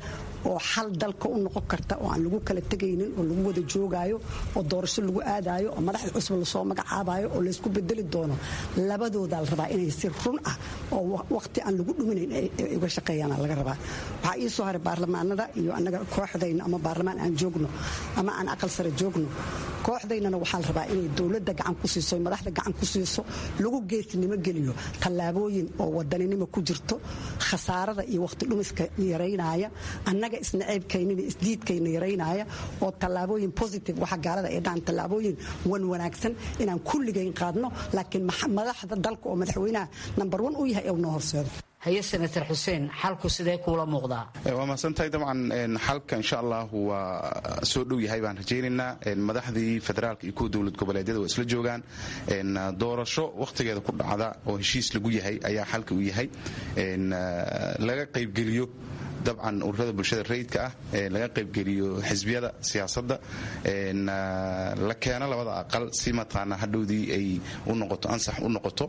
oo xal dalka u noqon karta, oo aan lagu kala tegaynin, oo lagu wada joogaayo, oo doorasho lagu aadaayo, oo madaxda cusub lasoo magacaabayo, oo laysku bedeli doono. Labadoodaa la rabaa inay si run ah oo waqti aan lagu dhuminayn ay uga shaqeeyaan laga rabaa. Waxaa ii soo haray baarlamaanada iyo annaga kooxdayna, ama baarlamaan aan joogno ama aan aqal sare joogno, kooxdaynana waxaa la rabaa inay dowladda gacan ku siiso, madaxda gacan ku siiso, lagu geesnimo geliyo tallaabooyin oo wadaninimo ku jirto, khasaarada iyo waqti dhumiska yaraynaya, annaga isnaceybkaynina isdiidkayna yaraynaya, oo tallaabooyin positive, waxa gaalada ay dhahan tallaabooyin wan wanaagsan inaan kulligayn qaadno, laakiin madaxda dalka oo madaxweynaha number one u yahay ee noo horseedo. Haye, senator Xuseen, xalku sidee kuula muuqdaa? Waa mahadsantahay. Dabcan xalka insha allahu waa soo dhow yahay baan rajaynaynaa. Madaxdii federaalka iyo kuwa dowlad goboleedyada waa isla joogaan. Doorasho wakhtigeeda ku dhacda oo heshiis lagu yahay ayaa xalka u yahay. Laga qaybgeliyo dabcan ururada bulshada rayidka ah, laga qaybgeliyo xisbiyada siyaasadda, la keeno labada aqal si mataqaanaa hadhowdii ay u noqoto ansax u noqoto.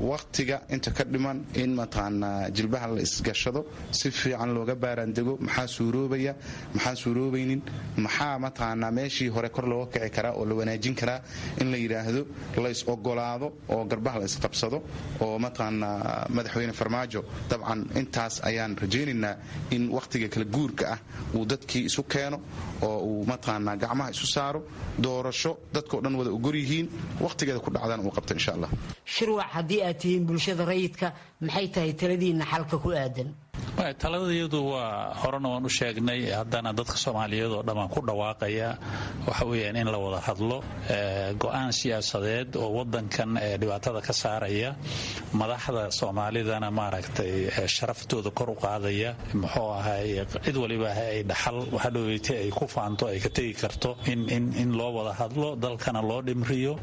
Wakhtiga inta ka dhiman in mataqaanaa jilbaha la isgashado, si fiican looga baaraandego maxaa suuroobaya, maxaan suuroobaynin, maxaa mataqaanaa meeshii hore kor looga kici karaa oo la wanaajin karaa, in la yidhaahdo, la is ogolaado oo garbaha la isqabsado, oo mataqaanaa madaxweyne Farmaajo dabcan intaas ayaan rajaynaynaa in wakhtiga kala guurka ah uu dadkii isu keeno oo uu mataqaanaa gacmaha isu saaro, doorasho dadkao dhan wada ogor yihiin, wakhtigeeda ku dhacdana uu qabto insha allah. Shirwac, haddii aad tihiin bulshada rayidka, maxay tahay taladiinna xalka ku aadan? Taladayadu waa horena waan u sheegnay, haddana dadka Soomaaliyeed oo dhan waan ku dhawaaqaya. Waxa weeyaan in la wada hadlo, go'aan siyaasadeed oo wadankan dhibaatada ka saaraya, madaxda Soomaalidana maaragtay sharaftooda kor u qaadaya, muxuu ahay cid waliba ay dhaxal hadhoweytay ay ku faanto ay ka tegi karto, in loo wada hadlo, dalkana loo dhimriyo,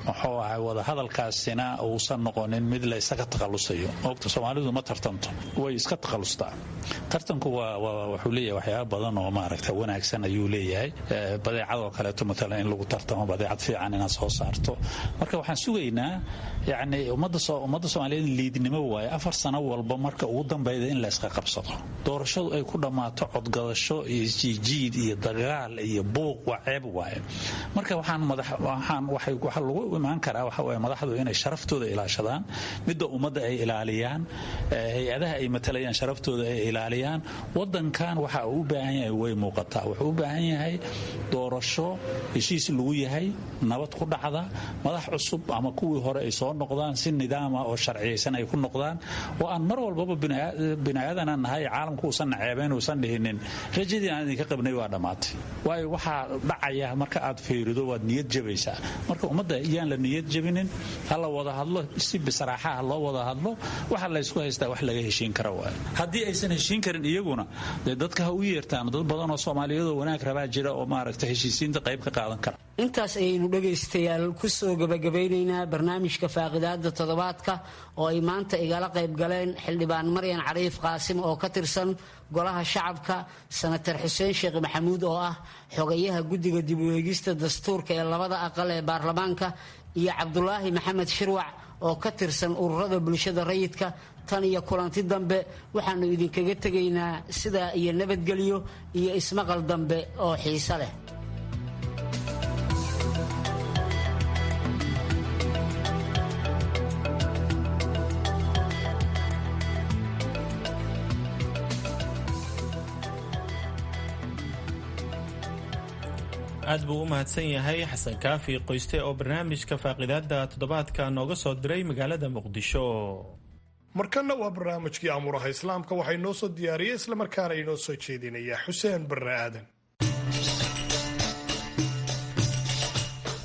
muxuu ahay wadahadalkaasina uusan noqonin mid la isaga takhalusayo. Ogta Soomaalidu ma tartanto, way iska takhalustaa. Tartanku wuxuu leeyahay waxyaaba badan oo maaragta wanaagsan ayuu leeyahay. Badeecadoo kaleeto matalan in lagu tartamo, badeecad fiican inaad soo saarto. Marka waxaan sugaynaa yacni ummadda Soomaaliyeed liidnimo waaye 4 sano walba marka ugu dambayda in la iska qabsado, doorashadu ay ku dhammaato codgadasho iyo isjiijiid iyo dagaal iyo buuq, waa ceeb waaye. Marka waxaan madax waxaan waxay waxa lagu imaan karaa waxa waaye madaxdu inay sharaftooda ilaashadaan, midda ummadda ay ilaaliyaan, hay-adaha ay matalayaan. ilaaliyaan sharaftooda ay ilaaliyaan. Wadankan waxa uu u baahan yahay way muuqataa. Wuxuu u baahan yahay doorasho heshiis lagu yahay, nabad ku dhacda, madax cusub ama kuwii hore ay soo noqdaan si nidaama oo sharciyaysan ay ku noqdaan, oo aan mar walbaba biniaadanaan nahay caalamku uusan naceebayn, uusan dhihinin rajadii aan idinka qabnay waa dhammaatay. Waayo waxaa dhacaya marka aad fiirido waad niyad jabaysaa. Marka ummadda iyaan la niyad jabinin, ha la wada hadlo, si bisraaxaha loo wada hadlo. Waxa laysku haystaa wax laga heshiin kara waayo. Haddii aysan heshiin karin iyaguna dee dadka ha u yeertaan, dad badan oo Soomaaliyeed oo wanaag rabaa jira oo maaragta heshiisiinta qayb ka qaadan kara. Intaas ayaynu dhegaystayaal ku soo gebagabeynaynaa barnaamijka faaqidaada toddobaadka oo ay maanta igala qayb galeen xildhibaan Maryan Cariif Qaasim oo ka tirsan golaha shacabka, senatar Xuseen Sheekh Maxamuud oo ah xogayaha guddiga dib u eegista dastuurka ee labada aqal ee baarlamaanka, iyo Cabdulaahi Maxamed Shirwac oo ka tirsan ururada bulshada rayidka. Tan iyo kulanti dambe waxaannu idinkaga tegaynaa sidaa iyo nabadgelyo iyo ismaqal dambe oo xiiso leh. Aad buu u mahadsan yahay Xasan Kaafi Qoyste oo barnaamijka faaqidaada toddobaadka nooga soo diray magaalada Muqdisho. Markanna waa barnaamijkii amuuraha Islaamka. Waxay noo soo diyaariyey islamarkaana inoo soo jeedinaya Xuseen Barre Aadan.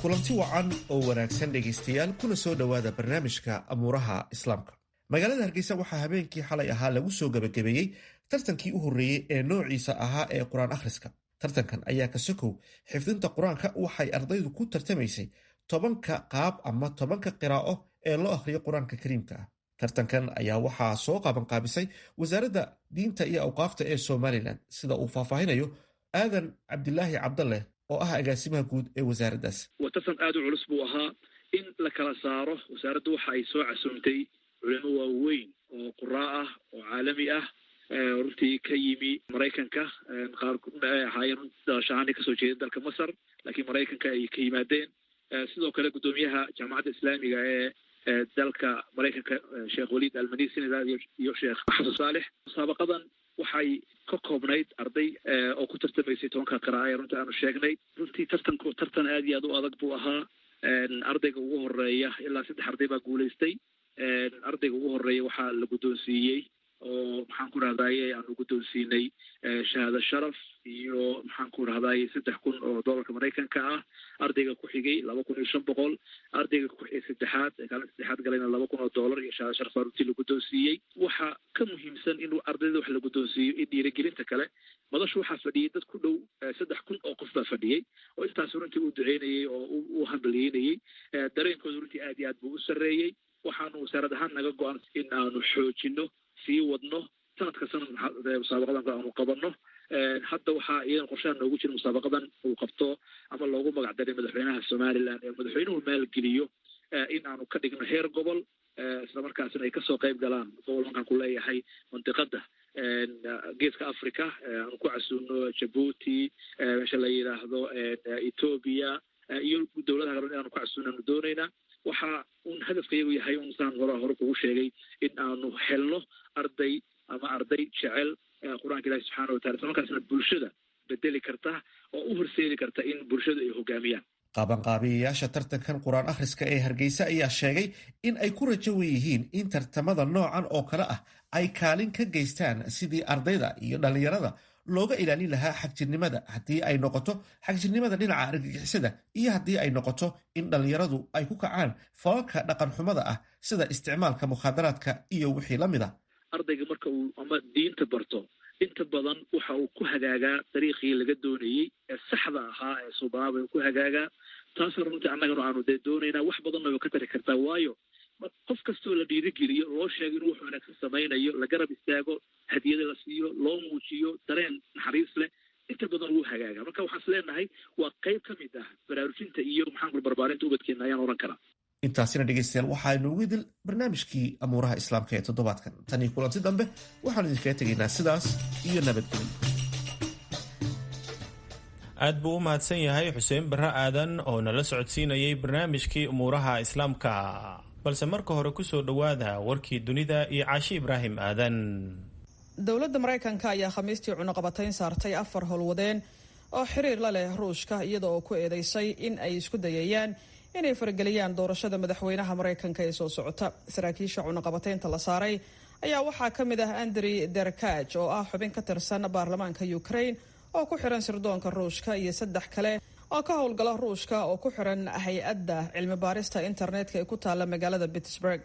Kulanti wacan oo wanaagsan dhegaystayaal, kuna soo dhowaada barnaamijka amuuraha Islaamka. Magaalada Hargeysa waxaa habeenkii xalay ahaa lagu soo gebagabeeyey tartankii u horreeyey ee noociisa ahaa ee qur-aan akhriska. Tartankan ayaa ka sokow xifdinta qur-aanka waxay ardaydu ku tartamaysay 10-ka qaab ama 10-ka qiraa'o ee loo akhriyo qur-aanka kariimka ah. Tartankan ayaa waxaa soo qabanqaabisay Wasaaradda Diinta iyo Awqaafta ee Somalilan, sida uu faahfaahinayo Aadan Cabdilaahi Cabdaleh oo ah agaasimaha guud ee wasaaraddaas. Waa tartan aada u culus buu ahaa in la kala saaro. Wasaaraddu waxa ay soo casuumtay culimo waaweyn oo quraa ah oo caalami ah, runtii ka yimi Maraykanka. Qaar ahaayeen dhalashahaani kasoo jeeda dalka Masar, laakiin Maraykanka ay ka yimaadeen. Sidoo kale guddoomiyaha Jaamacadda Islaamiga ee dalka Maraykanka, Sheekh Waliid Almanisi, iyo Sheekh Xasan Saalix. Musaabaqadan waxay ka koobnayd arday oo ku tartamaysay 10-ka qira'a ee runtii aanu sheegnay. Runtii tartanku tartan aad iyo aad u adag buu ahaa. Ardayga ugu horeeya, ilaa saddex arday baa guulaystay. Ardayga ugu horeeya waxaa la guddoonsiiyey oo maxaan ku rahdaye aanu guddoonsiinay shahaado sharaf iyo maxaan ku rahdaye 3000 oo doolarka Maraykanka ah. Ardayga ku xigay 2500. Ardayga ku saddexaad ee kaalin saddexaad galayna $2000 iyo shahaado sharaf baa runtii la guddoonsiiyey. Waxa ka muhiimsan inuu ardayda wax la guddoonsiiyo in dhiirigelinta kale. Madashu waxaa fadhiyey dad ku dhow 3000 oo qof baa fadhiyey oo intaas runtii u duceynayey oo u hambalyeynayey. Dareenkooda runtii aad iyo aad buu u sarreeyey. Waxaanu wasaarad ahaan naga go-an in aanu xoojino, sii wadno, sanadka sanad musaabaqadan aanu qabanno. Hadda waxaa iyadan qorshaha noogu jira musaabaqadan uu qabto ama loogu magac daray madaxweynaha Somaliland ee madaxweynuhu maalgeliyo in aanu ka dhigno heer gobol, islamarkaasina ay kasoo qayb galaan gobol markaan ku leeyahay mandiqada Geeska Africa, aanu ku casuuno Jabuuti, meesha la yidhaahdo Etoobiya iyo dowladaha kale inaanu ku casuuno aanu doonaynaa. Waxa uun hadafka iyagu yahay un saan hore kugu sheegay in aanu helno arday ama arday jecel qur-aanka Ilahi subxaana watacala, islamarkaasna bulshada bedeli karta oo u horseedi karta in bulshadu ay hogaamiyaan. Qabanqaabiyayaasha tartankan qur-aan akhriska ee Hargeysa ayaa sheegay in ay ku rajo weyihiin in tartamada noocan oo kale ah ay kaalin ka geystaan sidii ardayda iyo dhallinyarada looga ilaalin lahaa xagjirnimada, haddii ay noqoto xagjirnimada dhinaca argagixisada iyo haddii ay noqoto in dhallinyaradu ay ku kacaan falalka dhaqanxumada ah sida isticmaalka mukhaadaraadka iyo wixii la mid a. Ardayga marka uu ama diinta barto, inta badan waxa uu ku hagaagaa dariiqii laga doonayey ee saxda ahaa ee suubaaba ku hagaagaa. Taasna runtii annagana aanu dee doonaynaa wax badanna way ka tari kartaa. Waayo qof kastoo la dhiirigeliyo, loo sheego inuu wax wanaagsan samaynayo, la garab istaago, hadiyada la siiyo, loo muujiyo dareen naxariis leh, inta badan wuu hagaagaa. Marka waxaan is leenahay waa qayb ka mid ah baraarujinta iyo maxaan kula barbaarinta ubadkeena ayaan oran karaa. Intaasina dhegeystayaal waxaa inoogu idil barnaamijkii amuuraha Islaamka ee toddobaadkan. Tan iyo kulanti dambe waxaanu idinkaga tegaynaa sidaas iyo nabadgelyo. Aad buu u mahadsan yahay Xuseen Barre Aadan oo nala socodsiinayay barnaamijkii umuuraha Islaamka. Balse marka hore ku soo dhowaada warkii dunida iyo Caashi Ibraahim Aadan. Dowladda Maraykanka ayaa Khamiistii cunuqabatayn saartay afar howlwadeen oo xiriir la leh Ruushka, iyada oo ku eedeysay in ay isku dayayaan inay farageliyaan doorashada madaxweynaha Maraykanka ee soo socota. Saraakiisha cunuqabataynta la saaray ayaa waxaa ka mid ah Andrey Derkaj, oo ah xubin ka tirsan baarlamaanka Ukraine oo ku xiran sirdoonka Ruushka, iyo saddex kale oo ka howlgala Ruushka oo ku xiran hay-adda cilmi baarista internetka ee ku taalla magaalada Pittsburg.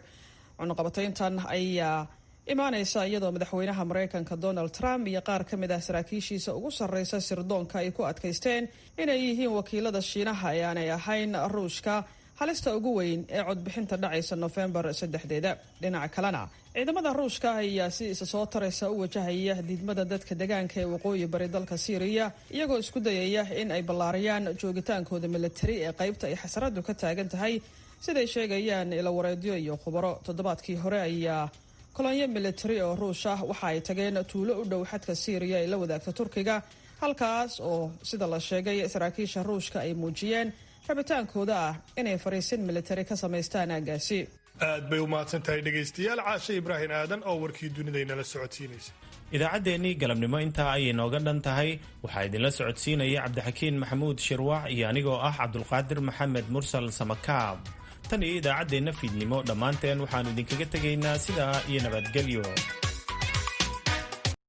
Cunuqabatayntan ayaa imaanaysa iyadoo madaxweynaha Maraykanka Donald Trump iyo qaar ka mid ah saraakiishiisa ugu sarreysa sirdoonka ay ku adkaysteen inay yihiin wakiilada Shiinaha ee aanay ahayn Ruushka halista ugu weyn ee codbixinta dhacaysa Nofembar 3-deeda. Dhinaca kalena, ciidamada Ruushka ayaa si isa soo taraysa u wajahaya diidmada dadka degaanka ee waqooyi bari dalka Siiriya, iyagoo isku dayaya in ay ballaariyaan joogitaankooda militari ee qaybta ay xasaradu ka taagan tahay, siday sheegayaan ilawareedyo iyo khubaro. Toddobaadkii hore ayaa kolonyo militari oo Ruush ah waxa ay tageen tuulo u dhow xadka Siiriya ay la wadaagta Turkiga, halkaas oo sida la sheegay saraakiisha Ruushka ay muujiyeen rabitaankooda ah inay fariisin militari ka samaystaan aaggaasi. Aad bay u mahadsan tahay, dhegaystayaal, Caashe Ibraahim Aadan oo warkii dunidaynala socodsiinaysa. Idaacaddeenii galabnimo intaa ayay nooga dhan tahay. Waxaa idinla socodsiinaya Cabdixakiin Maxamuud Shirwaac iyo anigoo ah Cabdulqaadir Maxamed Mursal Samakaab. Tan iyo idaacaddeenna fiidnimo, dhammaanteen waxaannu idinkaga tegaynaa sidaa iyo nabadgelyo.